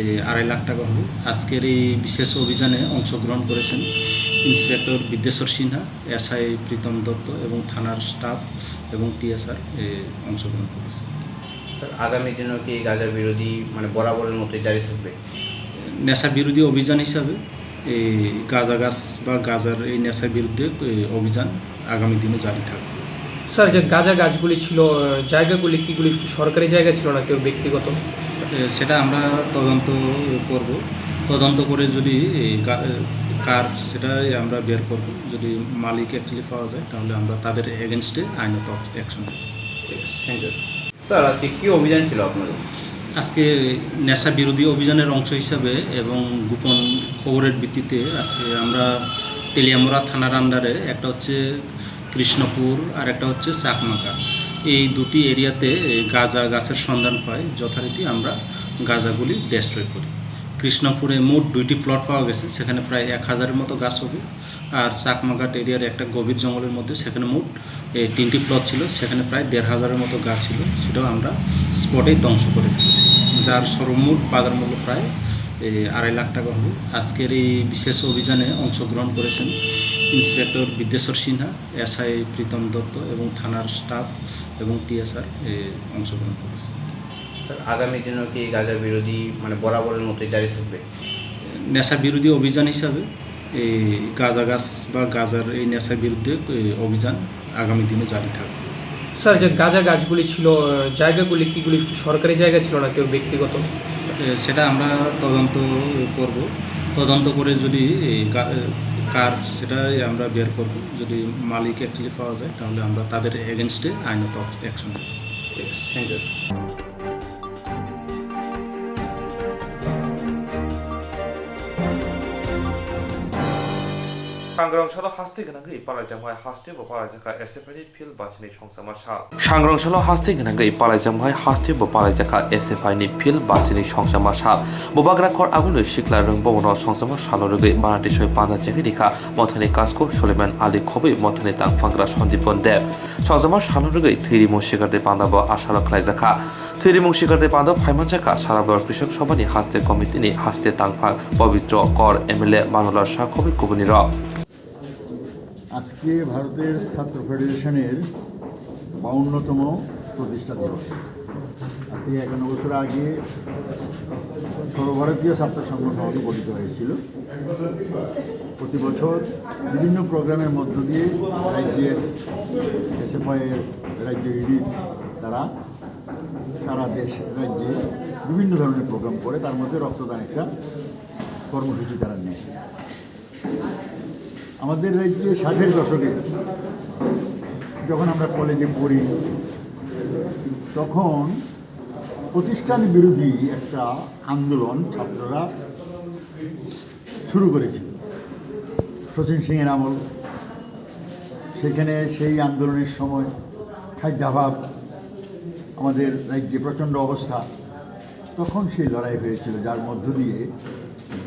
এ, আড়াই লাখ টাকা হবে। আজকের এই বিশেষ অভিযানে অংশগ্রহণ করেছেন ইন্সপেক্টর বিদ্যেশ্বর সিনহা, এসআই প্রীতম দত্ত এবং থানার স্টাফ এবং টিএসআর, এ, অংশগ্রহণ করেছে। স্যার, আগামী দিনেও কি গাঁজা বিরোধী, মানে, বরাবরের মতোই জারি থাকবে? নেশা বিরোধী অভিযান হিসাবে এই গাঁজা গাছ বা গাঁজার এই নেশার বিরুদ্ধে, এ, অভিযান আগামী দিনে জারি থাকবে। স্যার, যে গাঁজা গাছগুলি ছিল, আহ, জায়গাগুলি কিগুলি সরকারি জায়গা ছিল না কেউ ব্যক্তিগত? এ, সেটা আমরা তদন্ত করব। তদন্ত করে যদি এই গা-, এ, কার, সেটাই আমরা বের করব। যদি মালিক অ্যাকচুয়ালি পাওয়া যায়, তাহলে আমরা তাদের এগেনস্টে আইনত অ্যাকশন নেব। ঠিক আছে, থ্যাংক ইউ। স্যার, আজকে কি অভিযান ছিল আপনাদের? আজকে নেশা বিরোধী অভিযানের অংশ হিসাবে এবং গোপন খবরের ভিত্তিতে আজকে আমরা তেলিয়ামুড়া থানার আন্ডারে একটা হচ্ছে কৃষ্ণপুর আর একটা হচ্ছে চাকমাকা, এই দুটি এরিয়াতে এই গাঁজা গাছের সন্ধান পাই। যথারীতি আমরা গাঁজাগুলি ডেস্ট্রয় করি। কৃষ্ণপুরে মোট দুইটি প্লট পাওয়া গেছে, সেখানে প্রায় এক হাজারের মতো গাছ হবে। আর চাকমাঘাট এরিয়ার একটা গভীর জঙ্গলের মধ্যে সেখানে মোট, এ, তিনটি প্লট ছিল, সেখানে প্রায় দেড় হাজারের মতো গাছ ছিল, সেটাও আমরা স্পটেই ধ্বংস করে ফেলেছি, যার সর্বমোট বাজার মূল্য প্রায়, এ, আড়াই লাখ টাকা হবে। আজকের এই বিশেষ অভিযানে অংশগ্রহণ করেছেন ইন্সপেক্টর বিদ্যেশ্বর সিনহা, এসআই প্রীতম দত্ত এবং থানার স্টাফ এবং টিএসআর, এ, অংশগ্রহণ করেছে। স্যার, আগামী দিনেও কি গাঁজা বিরোধী, মানে, বরাবরের মতোই জারি থাকবে? নেশা বিরোধী অভিযান হিসাবে এই গাঁজা গাছ বা গাঁজার এই নেশার বিরুদ্ধে, এ, অভিযান আগামী দিনে জারি থাকবে। স্যার, যে গাঁজা গাছগুলি ছিল, আহ, জায়গাগুলি কিগুলি সরকারি জায়গা ছিল না কেউ ব্যক্তিগত? এ, সেটা আমরা তদন্ত করব। তদন্ত করে যদি এই গা-, এ, কার, সেটাই আমরা বের করব। যদি মালিক অ্যাকচুয়ালি পাওয়া যায়, তাহলে আমরা তাদের এগেনস্টে আইনত অ্যাকশন নেব। ঠিক আছে, thank you. Sangrong salo haste gwnangwi palaijakmai haste bo palaijakha S F I ni field basini songchakma sal. Sangrong salo haste gwnangwi palaijakmai haste bo palaijakha S F I ni field basini songchakma sal. Bubagra khor aboni sikla rwng bobono songchakma salo rwgwi bana tisoi panda chengwi rikha Mothani Kasko Suleiman Ali khobwi Mothani tangphangra Sandipon Deb. Songchakma salo rwgwi thwirimung sikardi panda bo asalo khlaijakha. Thwirimung sikardi pando phaimanjakha Sara Block Krishok Sabhani haste committee ni haste tangphang Pabitro Kor, M L A Manulal Shah khobwi kubunirok. আজকে ভারতের ছাত্র ফেডারেশনের বাউন্নতম প্রতিষ্ঠা দিবস। আজ থেকে একান্ন বছর আগে সর্বভারতীয় ছাত্র সংগঠন গঠিত হয়েছিল। প্রতি বছর বিভিন্ন প্রোগ্রামের মধ্য দিয়ে রাজ্যের এসএফআই এর রাজ্য ইউনিট তারা সারা দেশ রাজ্যে বিভিন্ন ধরনের প্রোগ্রাম করে, তার মধ্যে রক্তদান একটা কর্মসূচি তারা নেয়। আমাদের রাজ্যে ষাটের দশকে যখন আমরা কলেজে পড়ি, তখন প্রতিষ্ঠান বিরোধী একটা আন্দোলন ছাত্ররা শুরু করেছিল। শচীন সিংয়ের আমল, সেখানে সেই আন্দোলনের সময় খাদ্যাভাব, আমাদের রাজ্যে প্রচণ্ড অবস্থা, তখন সেই লড়াই হয়েছিল, যার মধ্য দিয়ে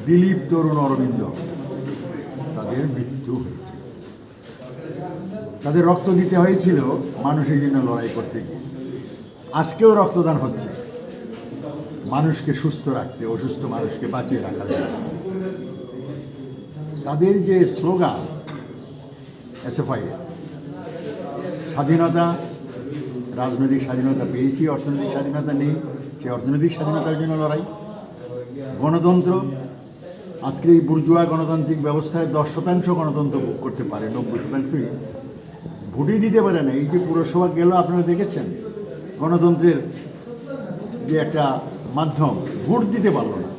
দিলীপ, তরুণ, অরবিন্দ তাদের মৃত্যু হয়েছে। তাদের রক্ত দিতে হয়েছিল মানুষের জন্য লড়াই করতে গিয়ে। আজকেও রক্তদান হচ্ছে মানুষকে সুস্থ রাখতে, অসুস্থ মানুষকে বাঁচিয়ে রাখার জন্য। তাদের যে স্লোগান এসএফআই এর, স্বাধীনতা, রাজনৈতিক স্বাধীনতা পেয়েছি, অর্থনৈতিক স্বাধীনতা নেই, সেই অর্থনৈতিক স্বাধীনতার জন্য লড়াই, গণতন্ত্র, আজকের এই বুর্জুয়া গণতান্ত্রিক ব্যবস্থায় দশ শতাংশ গণতন্ত্র ভোগ করতে পারে, নব্বই শতাংশই ভোটই দিতে পারে না। এই যে পুরসভা গেল, আপনারা দেখেছেন, গণতন্ত্রের যে একটা মাধ্যম, ভোট দিতে পারলো না।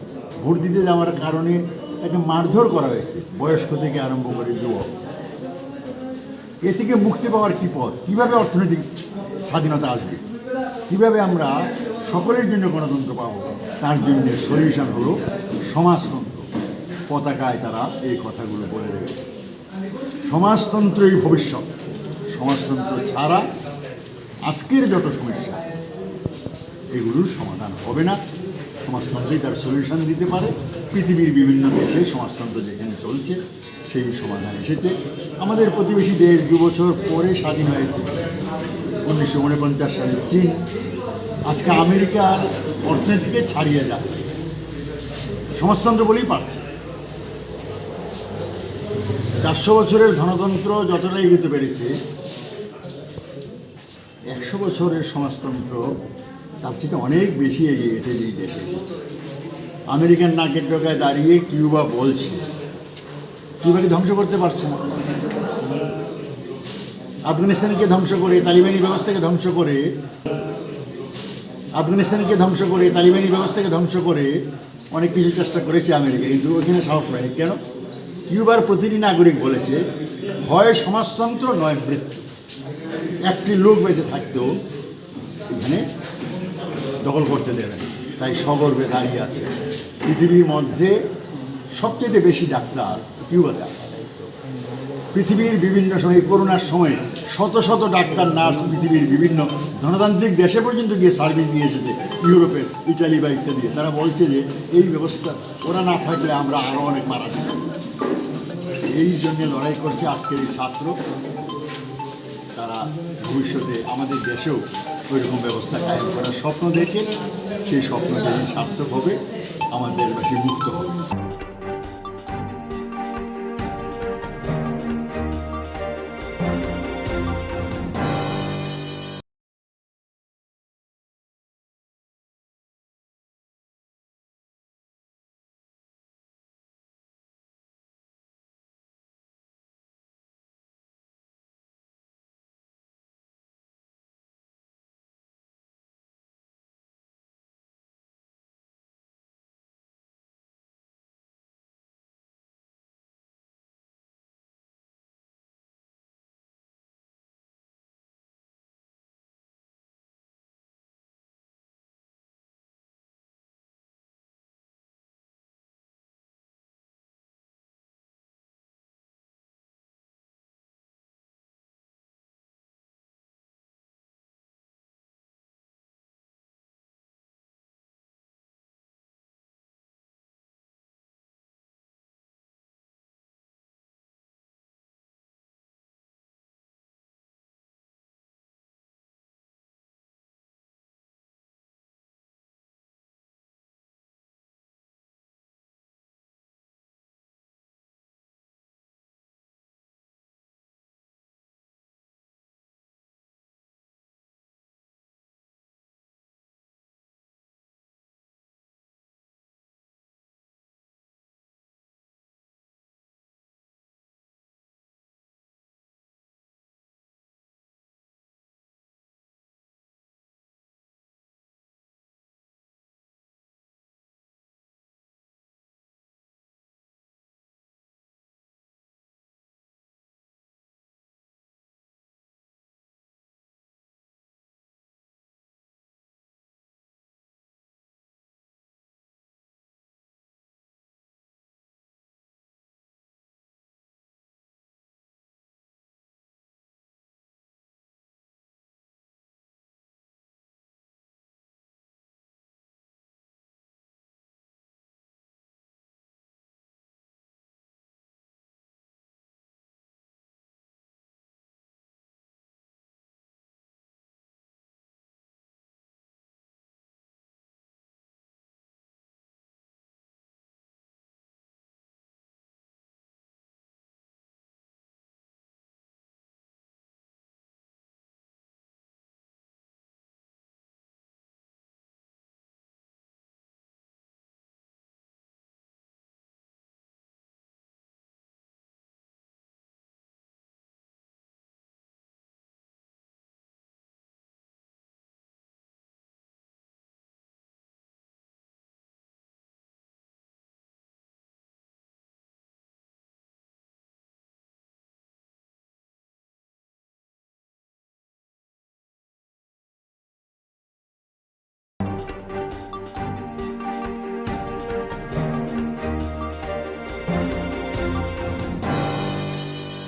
ভোট দিতে যাওয়ার কারণে তাকে মারধর করা হয়েছে, বয়স্ক থেকে আরম্ভ করে যুবক। এ থেকে মুক্তি পাওয়ার কি পথ? কিভাবে অর্থনৈতিক স্বাধীনতা আসবে? কিভাবে আমরা সকলের জন্য গণতন্ত্র পাবো? তার জন্য সলিউশন হলো সমাজতন্ত্র। পতাকায় তারা এই কথাগুলো বলে রেখেছে। সমাজতন্ত্রই ভবিষ্যৎ। সমাজতন্ত্র ছাড়া আজকের যত সমস্যা, এগুলোর সমাধান হবে না। সমাজতন্ত্রই তার সলিউশন দিতে পারে। পৃথিবীর বিভিন্ন দেশে সমাজতন্ত্র যেখানে চলছে, সেই সমাধান এসেছে। আমাদের প্রতিবেশী দেশ দু বছর পরে স্বাধীন হয়েছে, উনিশশো ঊনপঞ্চাশ সালে চীন। আজকে আমেরিকার অর্থনীতিকে ছাড়িয়ে যাচ্ছে, সমাজতন্ত্র বলেই পারছে। চারশো বছরের ধনতন্ত্র যতটা এগিয়ে পেরেছে, একশো বছরের সমাজতন্ত্র তার চেয়ে অনেক বেশি এগিয়ে গেছে যেই দেশে। আমেরিকার নাকের ডগায় দাঁড়িয়ে কিউবা বলছে, কিউবাকে ধ্বংস করতে পারছে না। আফগানিস্তানকে ধ্বংস করে, তালিবানি ব্যবস্থাকে ধ্বংস করে, আফগানিস্তানকে ধ্বংস করে, তালিবানি ব্যবস্থাকে ধ্বংস করে অনেক কিছু চেষ্টা করেছে আমেরিকা, কিন্তু ওখানে সাহস পায়নি। কেন? কিউবার প্রতিটি নাগরিক বলেছে, "হয় সমাজতন্ত্র, নয় মৃত্যু।" একটি লোক বেঁচে থাকতেও এখানে দখল করতে দেবে না। তাই সগর্বে দাঁড়িয়ে আছে। পৃথিবীর মধ্যে সবচেয়ে বেশি ডাক্তার কিউবাতে আছে। পৃথিবীর বিভিন্ন সময়, করোনার সময় শত শত ডাক্তার, নার্স পৃথিবীর বিভিন্ন ধনতান্ত্রিক দেশে পর্যন্ত গিয়ে সার্ভিস দিয়ে এসেছে, ইউরোপের, ইটালি বা ইত্যাদি। তারা বলছে যে এই ব্যবস্থা, ওরা না থাকলে আমরা আরও অনেক মারা যেতাম। এই জন্য লড়াই করছে আজকের এই ছাত্র। তারা ভবিষ্যতে আমাদের দেশেও ওইরকম ব্যবস্থা কায়েম করার স্বপ্ন দেখে। সেই স্বপ্ন যেদিন সার্থক হবে, আমার দেশবাসী মুক্ত হবে।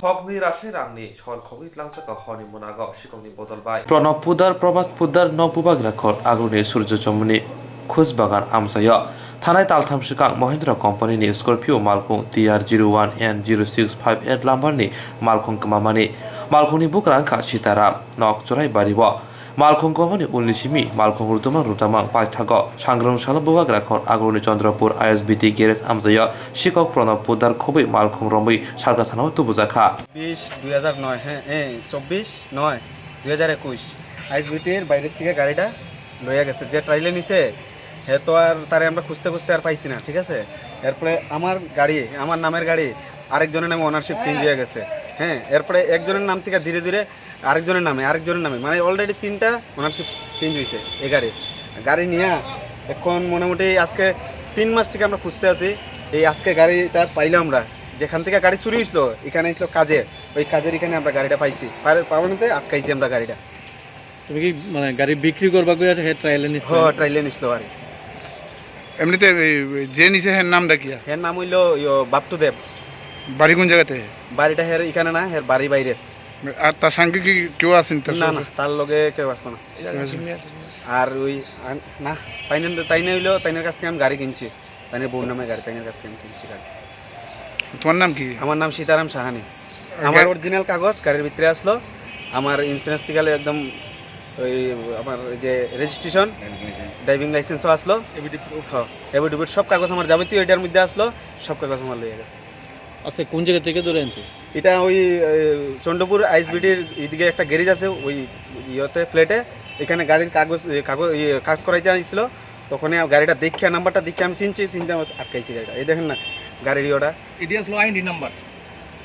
Thokni rasai rangni sor khogwi tlangjak horni mwnago sikokni bodol bai. Pranab Poddar, Prabhas Poddar no bubagra khor agroni Surjo Chomoni Khus Bagan amchaio. Thanai taltham swkang Mahindra company ni Scorpio malkhung T R zero one N zero six five eight lumber ni malkhung kwmamani. Malkhungni bugra wngkha Sitaram, nok Chorai Bario. Malkhung kwmamani ulni simi malkhung rwtwmang rwtwmang paithago sangrwng salo bubagra khor agroni Chandrapur I S B T garage amchaio sikok Pranab Poddar khobwi malkhung romwi salka thanao tubujakha. বিশ দুই হাজার নয়, হ্যাঁ, এই চব্বিশ নয় দুই হাজার একুশ, আইএসবিটির বাইরের থেকে গাড়িটা লইয়া গেছে। যে ট্রাইলে নিছে, হে তো আর তারে আমরা খুঁজতে খুঁজতে আর পাইছি না, ঠিক আছে? এরপরে আমার গাড়ি, আমার নামের গাড়ি, আরেকজনের নামে ওনারশিপ চেঞ্জ হয়ে গেছে। হ্যাঁ, এরপরে একজনের নাম থেকে ধীরে ধীরে আরেকজনের নামে, আরেকজনের নামে, মানে, অলরেডি তিনটা ওনারশিপ চেঞ্জ হয়েছে এই গাড়ির। গাড়ি নিয়ে এখন মোটামুটি আজকে তিন মাস থেকে আমরা খুঁজতে আছি। এই আজকে গাড়িটা পাইলাম আমরা। যেখান থেকে গাড়ি চুরি হয়েছিল, এখানে হয়েছিল কাজে, ওই কাজের এখানে আমরা গাড়িটা পাইছি। পার-, পাওয়ানোতে আটকাইছি আমরা গাড়িটা। তুমি কি, মানে, গাড়ি বিক্রি করবা কইয়া হে ট্রায়ালে নিস? হ্যাঁ, ট্রায়ালে নিছিল আর কি। এমনিতে এই যে নিছে, হের নামটা কি? হের নাম হইলো ইয়ো বাপ্টু দেব। বাড়ি কোন জায়গাতে? বাড়িটা হের এখানে না, হের বাড়ি বাইরে। আর তার সঙ্গে কি কেউ আছেন তার না, সঙ্গে? না, তার লগে কেউ আসলো না। আর ওই, আর না, তাইনে, তাইনে হইলো, তাইনের কাছ থেকে আমি গাড়ি কিনছি। তাইনের বউর নামে গাড়ি, তাইনের কাছ থেকে আমি কিনছি গাড়ি। তোমার নাম কি? আমার নাম সীতারাম সাহানি। আর আমার গাড়ি অরিজিনাল কাগজ গাড়ির ভিতরে আসলো, আমার ইন্স্যুরেন্স থেকে একদম ওই আমার ওই যে রেজিস্ট্রেশন, ড্রাইভিং লাইসেন্সও আসলো। এফিডেভিট। হ্যাঁ, এফিডেভিট, সব কাগজ আমার যাবতীয় এটার মধ্যে আসলো, সব কাগজ আমার লইয়া গেছে। আচ্ছা, কোন জায়গা থেকে ধরে আনছে? এটা ওই, এ, চন্দ্রপুর আইএসবিটির এদিকে একটা গ্যারেজ আছে, ওই ইয়েতে, ফ্ল্যাটে। এখানে গাড়ির কাগজ, এ, কাগজ, ইয়ে, কাজ করাইতে আসছিল। তখনই গাড়িটা দেখে, নাম্বারটা দেখে আমি চিনছি, চিনতে আমার আটকাইছি গাড়িটা। এই দেখেন না, গাড়ির ইয়েটা। এটি আসলো আইএনডি নাম্বার।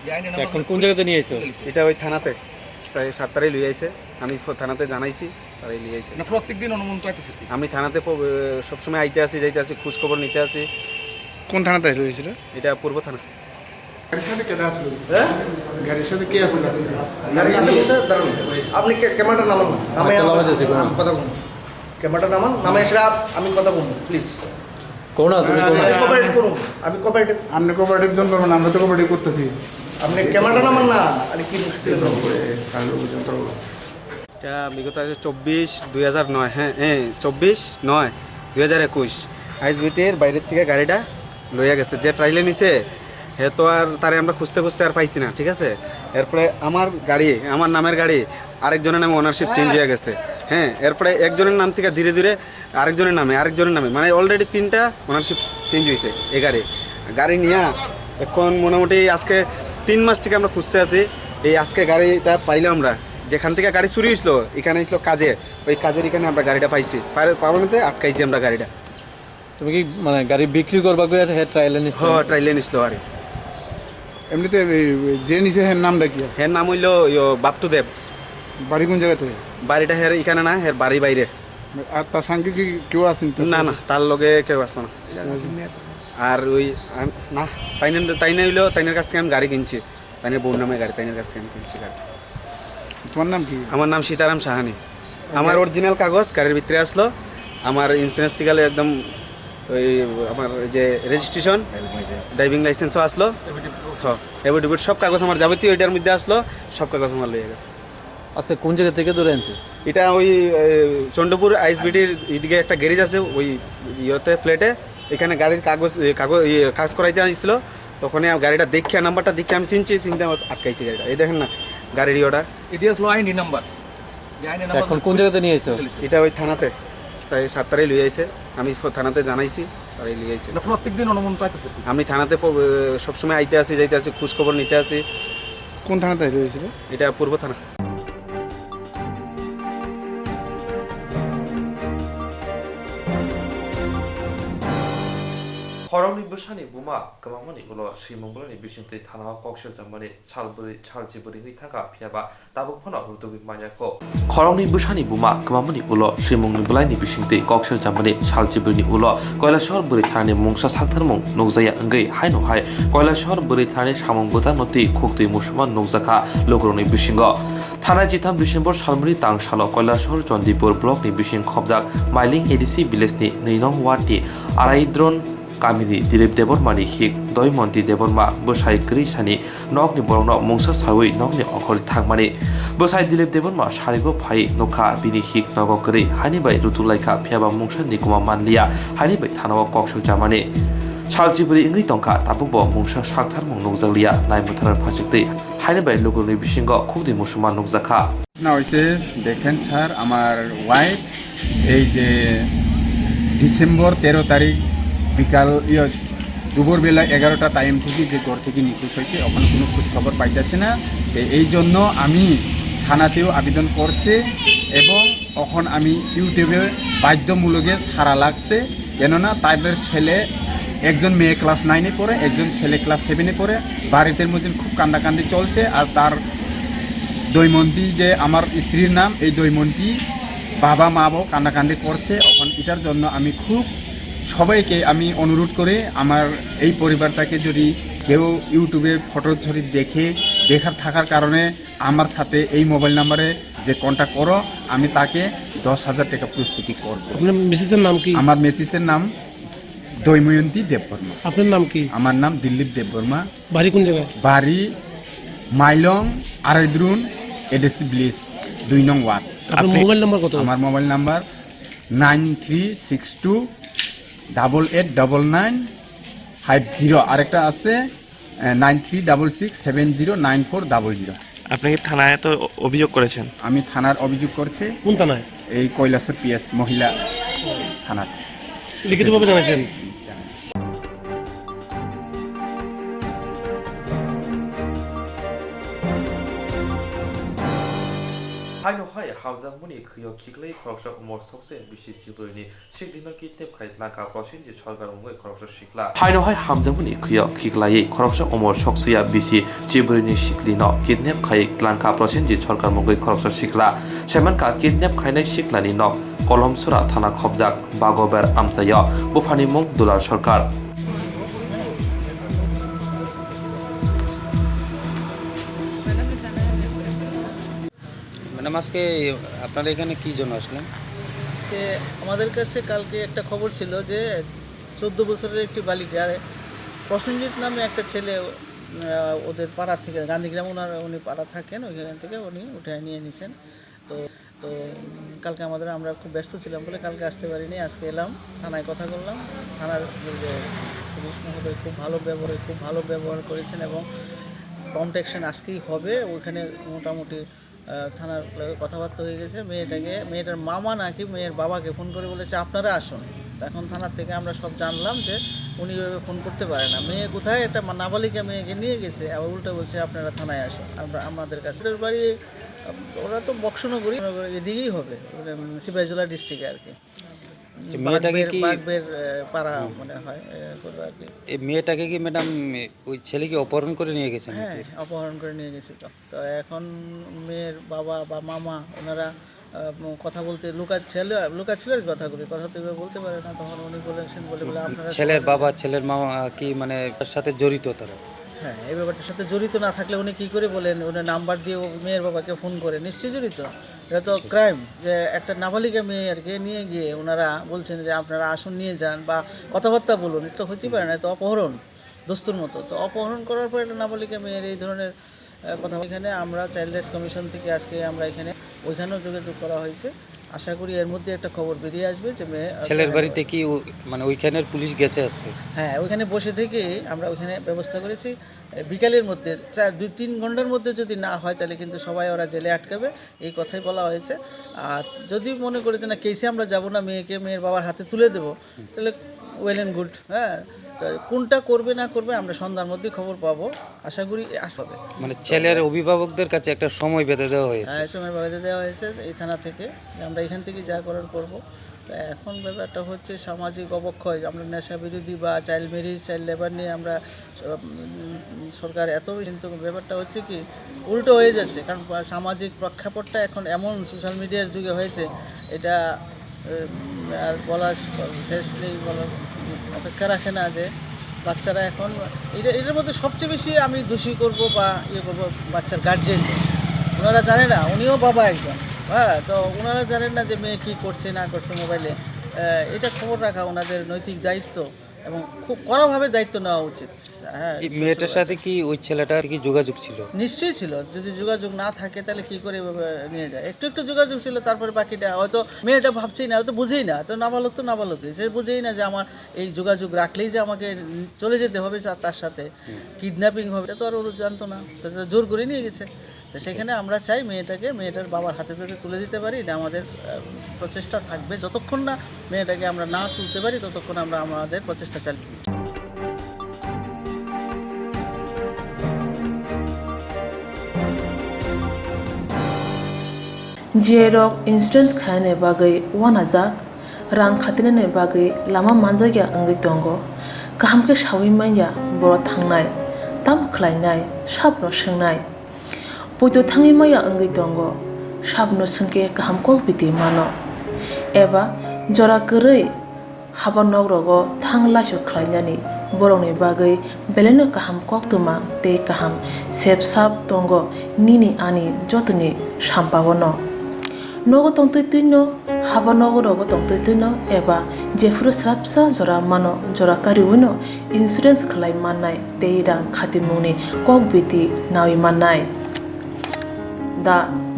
এই আইএনডি নাম্বার এখন কোন জায়গাতে নিয়ে আইছো? এটা ওই থানাতে, তাই সাত তারিখ লই আইছে। আমি ফো-, থানাতে জানাইছি, তারাই লই আইছে। না, প্রত্যেক দিন অনুমান পাইতেছে কি? আমি থানাতে প-, এ, সবসময় আইতে আসি, যাইতে আসি, খোঁজ খবর নিতে আসি। কোন থানাতে হয়েছিল? এটা পূর্ব থানা। গাড়ির সাথে কে আসলো? হ্যাঁ? গাড়ির সাথে কে আসলো? গাড়ির সাথে বলতে দাঁড়ান। আপনি কে-, ক্যামেরাটা নামান না। নামে আচ্ছা, আমার, নামাই যাচ্ছে, কোনো আমি কথা বলবো। ক্যামেরাটা নামান, নামে এসে আপ-, আমি কথা বলবো, প্লিজ। কোনা, তুমি কোনা? আপনি কোঅপারেট করুন, আমি কোঅপারেট। আপনি কোঅপারেটিভ জন করবেন, আমরা তো কোঅপারেটিভ করতেছি। আপনি ক্যামেরাটা নামান না, আরে কি মুশকিল? এটা বিগত আছে চব্বিশ দুই হাজার নয়, হ্যাঁ, হ্যাঁ, চব্বিশ নয় দুই হাজার একুশ। আইএসবিটির বাইরের থেকে গাড়িটা লইয়া গেছে। যে ট্রাইলে নিছে, হে তো আর তারে আমরা খুঁজতে খুঁজতে আর পাইছি না, ঠিক আছে? এরপরে আমার গাড়ি, আমার নামের গাড়ি, আরেকজনের নামে ওনারশিপ চেঞ্জ হয়ে গেছে। হ্যাঁ, এরপরে একজনের নাম থেকে ধীরে ধীরে আরেকজনের নামে, আরেকজনের নামে, মানে, অলরেডি তিনটা ওনারশিপ চেঞ্জ হয়েছে এই গাড়ি। গাড়ি নিয়ে এখন মোটামুটি আজকে তিন মাস থেকে আমরা খুঁজতে আছি। এই আজকে গাড়িটা পাইলাম আমরা। যেখান থেকে গাড়ি চুরি হয়েছিল, এখানে হয়েছিল কাজে, ওই কাজের এখানে আমরা গাড়িটা পাইছি। পাওয়ানোতে আটকাইছি আমরা গাড়িটা। তুমি কি, মানে, গাড়ি বিক্রি করবা কইয়া হে ট্রায়ালে নিস? হ্যাঁ, ট্রায়ালে নিছিল আর কি। এমনিতে এই যে নিছে, হের নামটা কি? হের নাম হইলো ইয়ো বাপ্টু দেব। বাড়ি কোন জায়গাতে? বাড়িটা হের এখানে না, হের বাড়ি বাইরে। আর তার সঙ্গে কি কেউ আছেন তার না, সঙ্গে? না, তার লগে কেউ আসলো না। আর ওই, আর না, তাইনে, তাইনে হইলো, তাইনের কাছ থেকে আমি গাড়ি কিনছি। তাইনের বউর নামে গাড়ি, তাইনের কাছ থেকে আমি কিনছি গাড়ি। তোমার নাম কি? আমার নাম সীতারাম সাহানি। আমার অরিজিনাল কাগজ গাড়ির ভিতরে আসলো, আমার ইন্স্যুরেন্স থেকে একদম ওই আমার ওই যে রেজিস্ট্রেশন, ড্রাইভিং লাইসেন্সও আসলো। হ্যাঁ, এফিডেভিট, সব কাগজ আমার যাবতীয় এটার মধ্যে আসলো, সব কাগজ আমার লইয়া গেছে। আচ্ছা, কোন জায়গা থেকে ধরে আনছে? এটা ওই, এ, চন্দ্রপুর আইএসবিটির এদিকে একটা গ্যারেজ আছে, ওই ইয়েতে, ফ্ল্যাটে। এখানে গাড়ির কাগজ, এ, কাগজ, ইয়ে, কাজ করাইতে আসছিল। তখনই আমি গাড়িটা দেখে, নাম্বারটা দেখে আমি চিনছি, চিনতে আমার আটকাইছি গাড়িটা। এই দেখেন না, গাড়ির ইয়েটা। এটি আসলো আইনি নাম্বার। এই আইনি নাম্বার এখন কোন জায়গাতে নিয়ে আইছো? এটা ওই থানাতে, তাই সাত তারিখ লই আইছে। আমি ফো-, থানাতে জানাইছি, তারাই লই আইছে। না, প্রত্যেক দিন অনুমান পাইতেছে কি? আমি থানাতে প-, এ, সবসময় আইতে আসি, যাইতে আসি, খোঁজ খবর নিতে আসি। কোন থানাতে হয়েছিল? এটা পূর্ব থানা। Khoroknwi bwsani buma kwmamani ulo swimung bwlaini bisingtwi thanao kok seljakmani sal bwrwi, sal chibrwi wngwi thangkha, phiyaba tabuk phano rwtugwi manya kho. Khoroknwi bwsani buma kwmamani ulo swimungni bwlaini bisingtwi kok seljakmani sal chibrwini ulo Koilashahar bwrwi thanani mungsa saktharmung nukjakya wngwi haino hai Koilashahar bwrwi thanani samung bwtangno twi khuktwi musulman nukjakha lukurokni bisingo. Thanai jitham December salmani tang salo Koilashahar Chandipur block ni bising khobjak Mailing A D C village ni nwi nong ward ni Araidron Kamini Dilip Debbarmani hik Doimonti Debbarma bwsai kwrwi sani nokni borokno mungsa saui nokni ongkhorwi thangmani. Bwsai Dilip Debbarma sarigo phai nukha bini hik nogo kwrwi haini bai rutuk laikha, phiyaba mungsa nikuma manliya haini bai thanao kok sokjamani. Sal chibri wngwi tongkha, tabukbo mungsa saktharmung nukjakliya, naimwthangwi phachiktwi haini bai lukurokni bisingo khukdi muchungma nukjakha. ঘটনা হয়েছে, দেখেন স্যার, আমার ওয়াইফ এই যে ডিসেম্বর তেরো তারিখ বিকাল, ইয়ে, দুপুরবেলা এগারোটা টাইম থেকে যে ঘর থেকে নিখোঁজ হয়েছে, ওখানে কোনো খোঁজ খবর পাইতেছে না। তো এই জন্য আমি থানাতেও আবেদন করছি এবং এখন আমি ইউটিউবে বাধ্যমূলকে ছাড়া লাগছে, কেননা তাদের ছেলে, একজন মেয়ে ক্লাস নাইনে পড়ে, একজন ছেলে ক্লাস সেভেনে পড়ে। বাড়িতে মধ্যে খুব কান্দাকান্দি চলছে, আর তার দৈমন্তি যে আমার স্ত্রীর নাম, এই দৈমন্তি বাবা মাও কান্দাকান্দি করছে। এখন এটার জন্য আমি খুব সবাইকে আমি অনুরোধ করি, আমার এই পরিবারটাকে যদি কেউ ইউটিউবে ফটো ছড়ি দেখে, দেখার থাকার কারণে আমার সাথে এই মোবাইল নাম্বারে যে কন্ট্যাক্ট করো, আমি তাকে দশ হাজার টাকা প্রস্তুতি করব। আপনার মিসেসের নাম কি? আমার মিসেসের নাম দৈময়ন্তী দেববর্মা। আপনার নাম কি? আমার নাম দিলীপ দেববর্মা। বাড়ি কোন জায়গায়? বাড়ি মাইলং আরাইদ্রুন এডিসি ভিলেজ, দুই নং ওয়ার্ড। আপনার আপনি মোবাইল নাম্বার কত? আমার mobile number nine three six two double eight double nine five zero. আরেকটা আছে nine three double six seven zero nine four double zero. আপনি কি থানায় তো অ-, অভিযোগ করেছেন? আমি থানার অভিযোগ করছি। কোন থানায়? এই কৈলাসহর পিএস মহিলা থানাতে। লিখিতভাবে জানাচ্ছেন? জানাচ্ছি। Haino hai hamjakmani khwio khiklai khoroksa umor sokse bisi chibroni sikdino kidnap khai tlangka Prosenjit Sarkar mungwi khoroksa sikla. Haino hai hamjakmani khwio khiklaiwi khoroksa umor soksuya bisi chibroni sikdino kidnap khai tlangka Prosenjit Sarkar mungwi khoroksa sikla. Saimankha kidnap khainai siklani nok Kolomsora thana khobjak Bagober amchaio. Buphani mung Dular Sarkar. Madam, আজকে আপনারা এখানে কি জন্য আসলেন? আজকে আমাদের কাছে কালকে একটা খবর ছিল যে চোদ্দ বছরের একটি বালিকা প্রসেনজিৎ নামে একটা ছেলে, আহ, ওদের পাড়া থেকে, গান্ধীগ্রাম ওনার, উনি পাড়া থাকেন, ওইখান থেকে উনি উঠে নিয়ে নিছেন। তো, তো, উম, কালকে আমাদের, আমরা খুব ব্যস্ত ছিলাম বলে কালকে আসতে পারিনি। আজকে এলাম, থানায় কথা করলাম। থানার যে পুলিশ মহোদয় খুব ভালো ব্যবহার, খুব ভালো ব্যবহার করেছেন এবং প্রম্পট অ্যাকশন আজকেই হবে। ওখানে মোটামুটি, আহ, থানার লগে কথাবার্তা হয়ে গেছে। মেয়েটাকে, মেয়েটার মামা নাকি মেয়ের বাবাকে ফোন করে বলেছে, "আপনারা আসুন।" তো এখন থানা থেকে আমরা সব জানলাম যে উনি ওইভাবে ফোন করতে পারে না। মেয়ে কোথায় একটা মা-, নাবালিকা মেয়েকে নিয়ে গেছে, আবার উল্টো বলছে, "আপনারা থানায় আসুন, আমরা, আমাদের কাছে।" ওদের বাড়ি, আহ, ওরা তো বক্সনগরী, এদিকেই হবে, মানে, উম, সিপাহীজলা ডিস্ট্রিক্টে আর কি। তো মেয়েটাকে বাগবের, কি বাগবের, আহ, পাড়া হুম। মনে হয়, এ, করবে আর কি। এই মেয়েটাকে কি ম্যাডাম, ওই ছেলে কি অপহরণ করে নিয়ে গেছে নাকি? হ্যাঁ, অপহরণ করে নিয়ে গেছে তো। তো এখন মেয়ের বাবা বা মামা ওনারা, আহ, কথা বলতে লুকাচ্ছিল, লুকাচ্ছিল আর কি কথাগুলি। কথা তো এভাবে বলতে পারে না। তখন উনি বলেছেন বলে, বলে, "আপনারা ছেলের সমাধান বাবা, করেন।" ছেলের মামা কি মানে তার সাথে জড়িত তারা? হ্যাঁ, এই ব্যাপারটার সাথে জড়িত না থাকলে উনি কি করে বলেন? উনি নাম্বার দিয়ে ও মেয়ের বাবাকে ফোন করে, নিশ্চয়ই জড়িত। এটা তো ক্রাইম, যে একটা নাবালিকা মেয়ে আর কি নিয়ে গিয়ে ওনারা বলছেন যে, "আপনারা আসুন, নিয়ে যান বা কথাবার্তা বলুন।" এটা তো হইতেই পারে না, এটা তো অপহরণ, দস্তুর মতো। তো অপহরণ করার পর একটা নাবালিকা মেয়ের এই ধরনের, আহ, কথা। এখানে আমরা চাইল্ড রাইটস কমিশন থেকে আজকে আমরা এখানে, ওইখানেও যোগাযোগ করা হয়েছে। আশা করি এর মধ্যে একটা খবর বেরিয়ে আসবে যে মেয়ে, আহ, ছেলের বাড়িতে কি ও-, মানে ওইখানের পুলিশ গেছে আজকে? হ্যাঁ, ওইখানে বসে থেকে আমরা ওইখানে ব্যবস্থা করেছি। বিকালের মধ্যে, চার, দুই তিন ঘন্টার মধ্যে যদি না হয়, তাহলে কিন্তু সবাই ওরা জেলে আটকাবে, এই কথাই বলা হয়েছে। আর যদি মনে করে যে না, কেসে আমরা যাব না, মেয়েকে মেয়ের বাবার হাতে তুলে দেবো, তাহলে ওয়েল অ্যান্ড গুড। হ্যাঁ, তো কোনটা করবে না করবে, আমরা সন্ধ্যার মধ্যেই খবর পাবো, আশা করি আসবে। মানে ছেলের অভিভাবকদের কাছে একটা সময় বেঁধে দেওয়া হয়েছে। হ্যাঁ, সময় বেঁধে দেওয়া হয়েছে এই থানা থেকে, আমরা এখান থেকে যা করার করব। তো এখন ব্যাপারটা হচ্ছে সামাজিক অবক্ষয়, আমরা নেশা বিরোধী বা চাইল্ড ম্যারেজ, চাইল্ড লেবার নিয়ে আমরা স-, উম, সরকার এত বেশি, কিন্তু ব্যাপারটা হচ্ছে কি উল্টো হয়ে যাচ্ছে, কারণ পা-, সামাজিক প্রেক্ষাপটটা এখন এমন সোশ্যাল মিডিয়ার যুগে হয়েছে, এটা, উম, আর বলার স-, শেষ নেই, বলার অপেক্ষা রাখে না যে বাচ্চারা এখন এটা, এটার মধ্যে সবচেয়ে বেশি আমি দোষী করব বা ইয়ে করব বাচ্চার গার্জিয়ান। ওনারা জানে না, উনিও বাবা একজন, হ্যাঁ, তো ওনারা জানেন না যে মেয়ে কী করছে না করছে মোবাইলে। আহ, এটা খবর রাখা ওনাদের নৈতিক দায়িত্ব। এবং খুব কড়াভাবে দায়িত্ব নেওয়া উচিত। হ্যাঁ, এই মেয়েটার সাথে কি ওই ছেলেটার কি যোগাযোগ ছিল? নিশ্চয়ই ছিল। যদি যোগাযোগ না থাকে, তাহলে কি করে এভাবে নিয়ে যায়? একটু একটু যোগাযোগ ছিল, তারপরে বাকিটা হয়তো মেয়েটা ভাবছেই না, হয়তো বুঝেই না, তো নাবালক তো নাবালকই, সে বুঝেই না যে আমার এই যোগাযোগ রাখলেই যে আমাকে চলে যেতে হবে সা-, তার সাথে, কিডন্যাপিং হবে, এটা তো আর ও জানতো না, তো এটা জোর করে নিয়ে গেছে। তো সেখানে আমরা চাই মেয়েটাকে, মেয়েটার বাবার হাতে যাতে তুলে দিতে পারি, এটা আমাদের আহ, প্রচেষ্টা থাকবে। যতক্ষণ না মেয়েটাকে আমরা না তুলতে পারি, ততক্ষণ আমরা আমাদের প্রচেষ্টা চালিয়ে যাই। G I rok insurance khainani bagwi uanajak, rang khatinani bagwi lama manjakya wngwi tongo. Kaham khe saui manya borok thangnai, tamo khlainai, sabno swngnai. Poito thangwi maya wngwi tongo, sabno swngkhe kaham kok biti mano. Eba jora kwrwi haba nok rogo thang laisok khlainani borokni bagwi belaino kaham koktwma tei kaham sep sap tongo nini ani jotoni sampao no. Nogo tongtwi twino, haba nogo rogo tongtwi twino eba jephuru swrapsa jora mano jora kariwino insurance khlai mannai tei rang khatimungni kok biti nawi mannai. The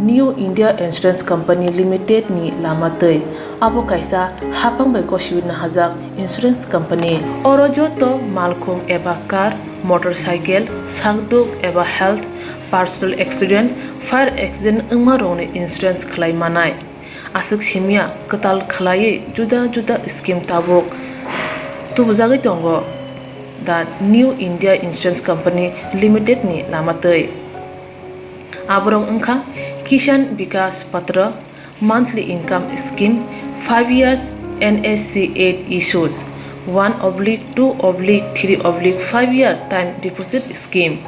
New India Insurance Company Limited ni lama twi. Abo kaisa haphang bai gosiwi nahajak insurance company. Oro joto malkhung eba car, motorcycle, sakduk eba health, personal accident, fire accident wngma rokni insurance khlai manai. Aswk simya kwtal khlaiwi juda juda scheme tabuk tubujagwi tongo the New India Insurance Company Limited ni lama twi. Aborok wngkha Kisan Vikas Patra, monthly income scheme, five years N S C eight issues, one oblique two oblique three oblique five year time deposit scheme.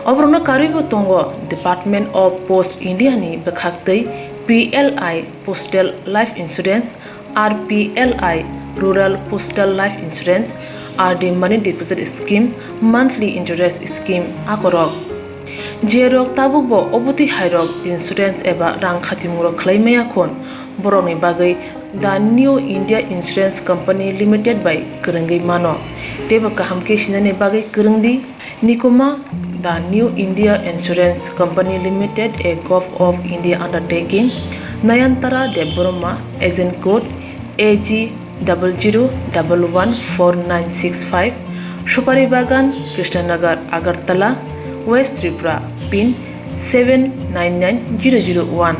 Oborokno karwibo tongo Department of Post India ni bwkhaktwi P L I Postal Life Insurance, R P L I Rural Postal Life Insurance, R D Money Deposit Scheme, Monthly Interest Scheme akorok. Jerok tabukbo obotwi hairok insurance eba rang khatimung rok khlai maya khun, borokni bagwi The New India Insurance Company Limited bai kwrwngwi mano. Teibo kaham khe sinani bagwi kwrwng di. Nikuma, The New India Insurance Company Limited, a Govt of India undertaking, Nayantara Debbarma, agent code A G double zero double one four nine six five, Supari Bagan, Krishnanagar, Agartala, West Tripura, pin seven nine nine zero zero one,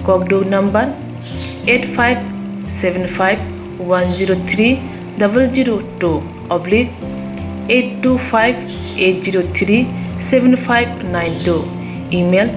kokduk number eight five seven five one zero three double zero two oblique eight two five eight zero three seven five nine two, email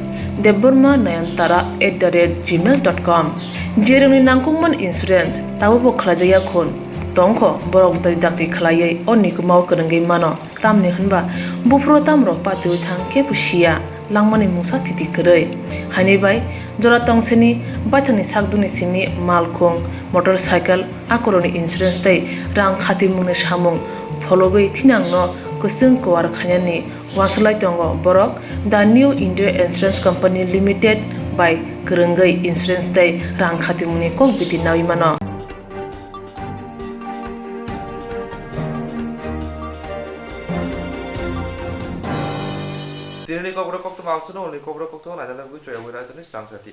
debbarma nayantara at the rate gmail dot com. Jerokni nangkukmani insurance tabukbo khlaijakya khun tongkho, borok dai dakti khlaiwi o nikumao kwrwngwi mano. Tamni hwnba buphuru tamrok patiwi thang khe bo siya langmani mungsa thiti kwrwi. Haini bai jora tongseni baithangni sakdukni simi malkhung, motorcycle, akorokni insurance tei rang khatimungni samung phologwi thinangno kwchwng kwar khainani uansuk lai tongo borok. The New India Insurance Company Limited bai kwrwngwi insurance tei rang khatimungni kok biti nawi mano. Tinini kokborok koktwma aswkno hwnwi kokborok koktwma laina bagwi choyagwi raitoni swrang sati.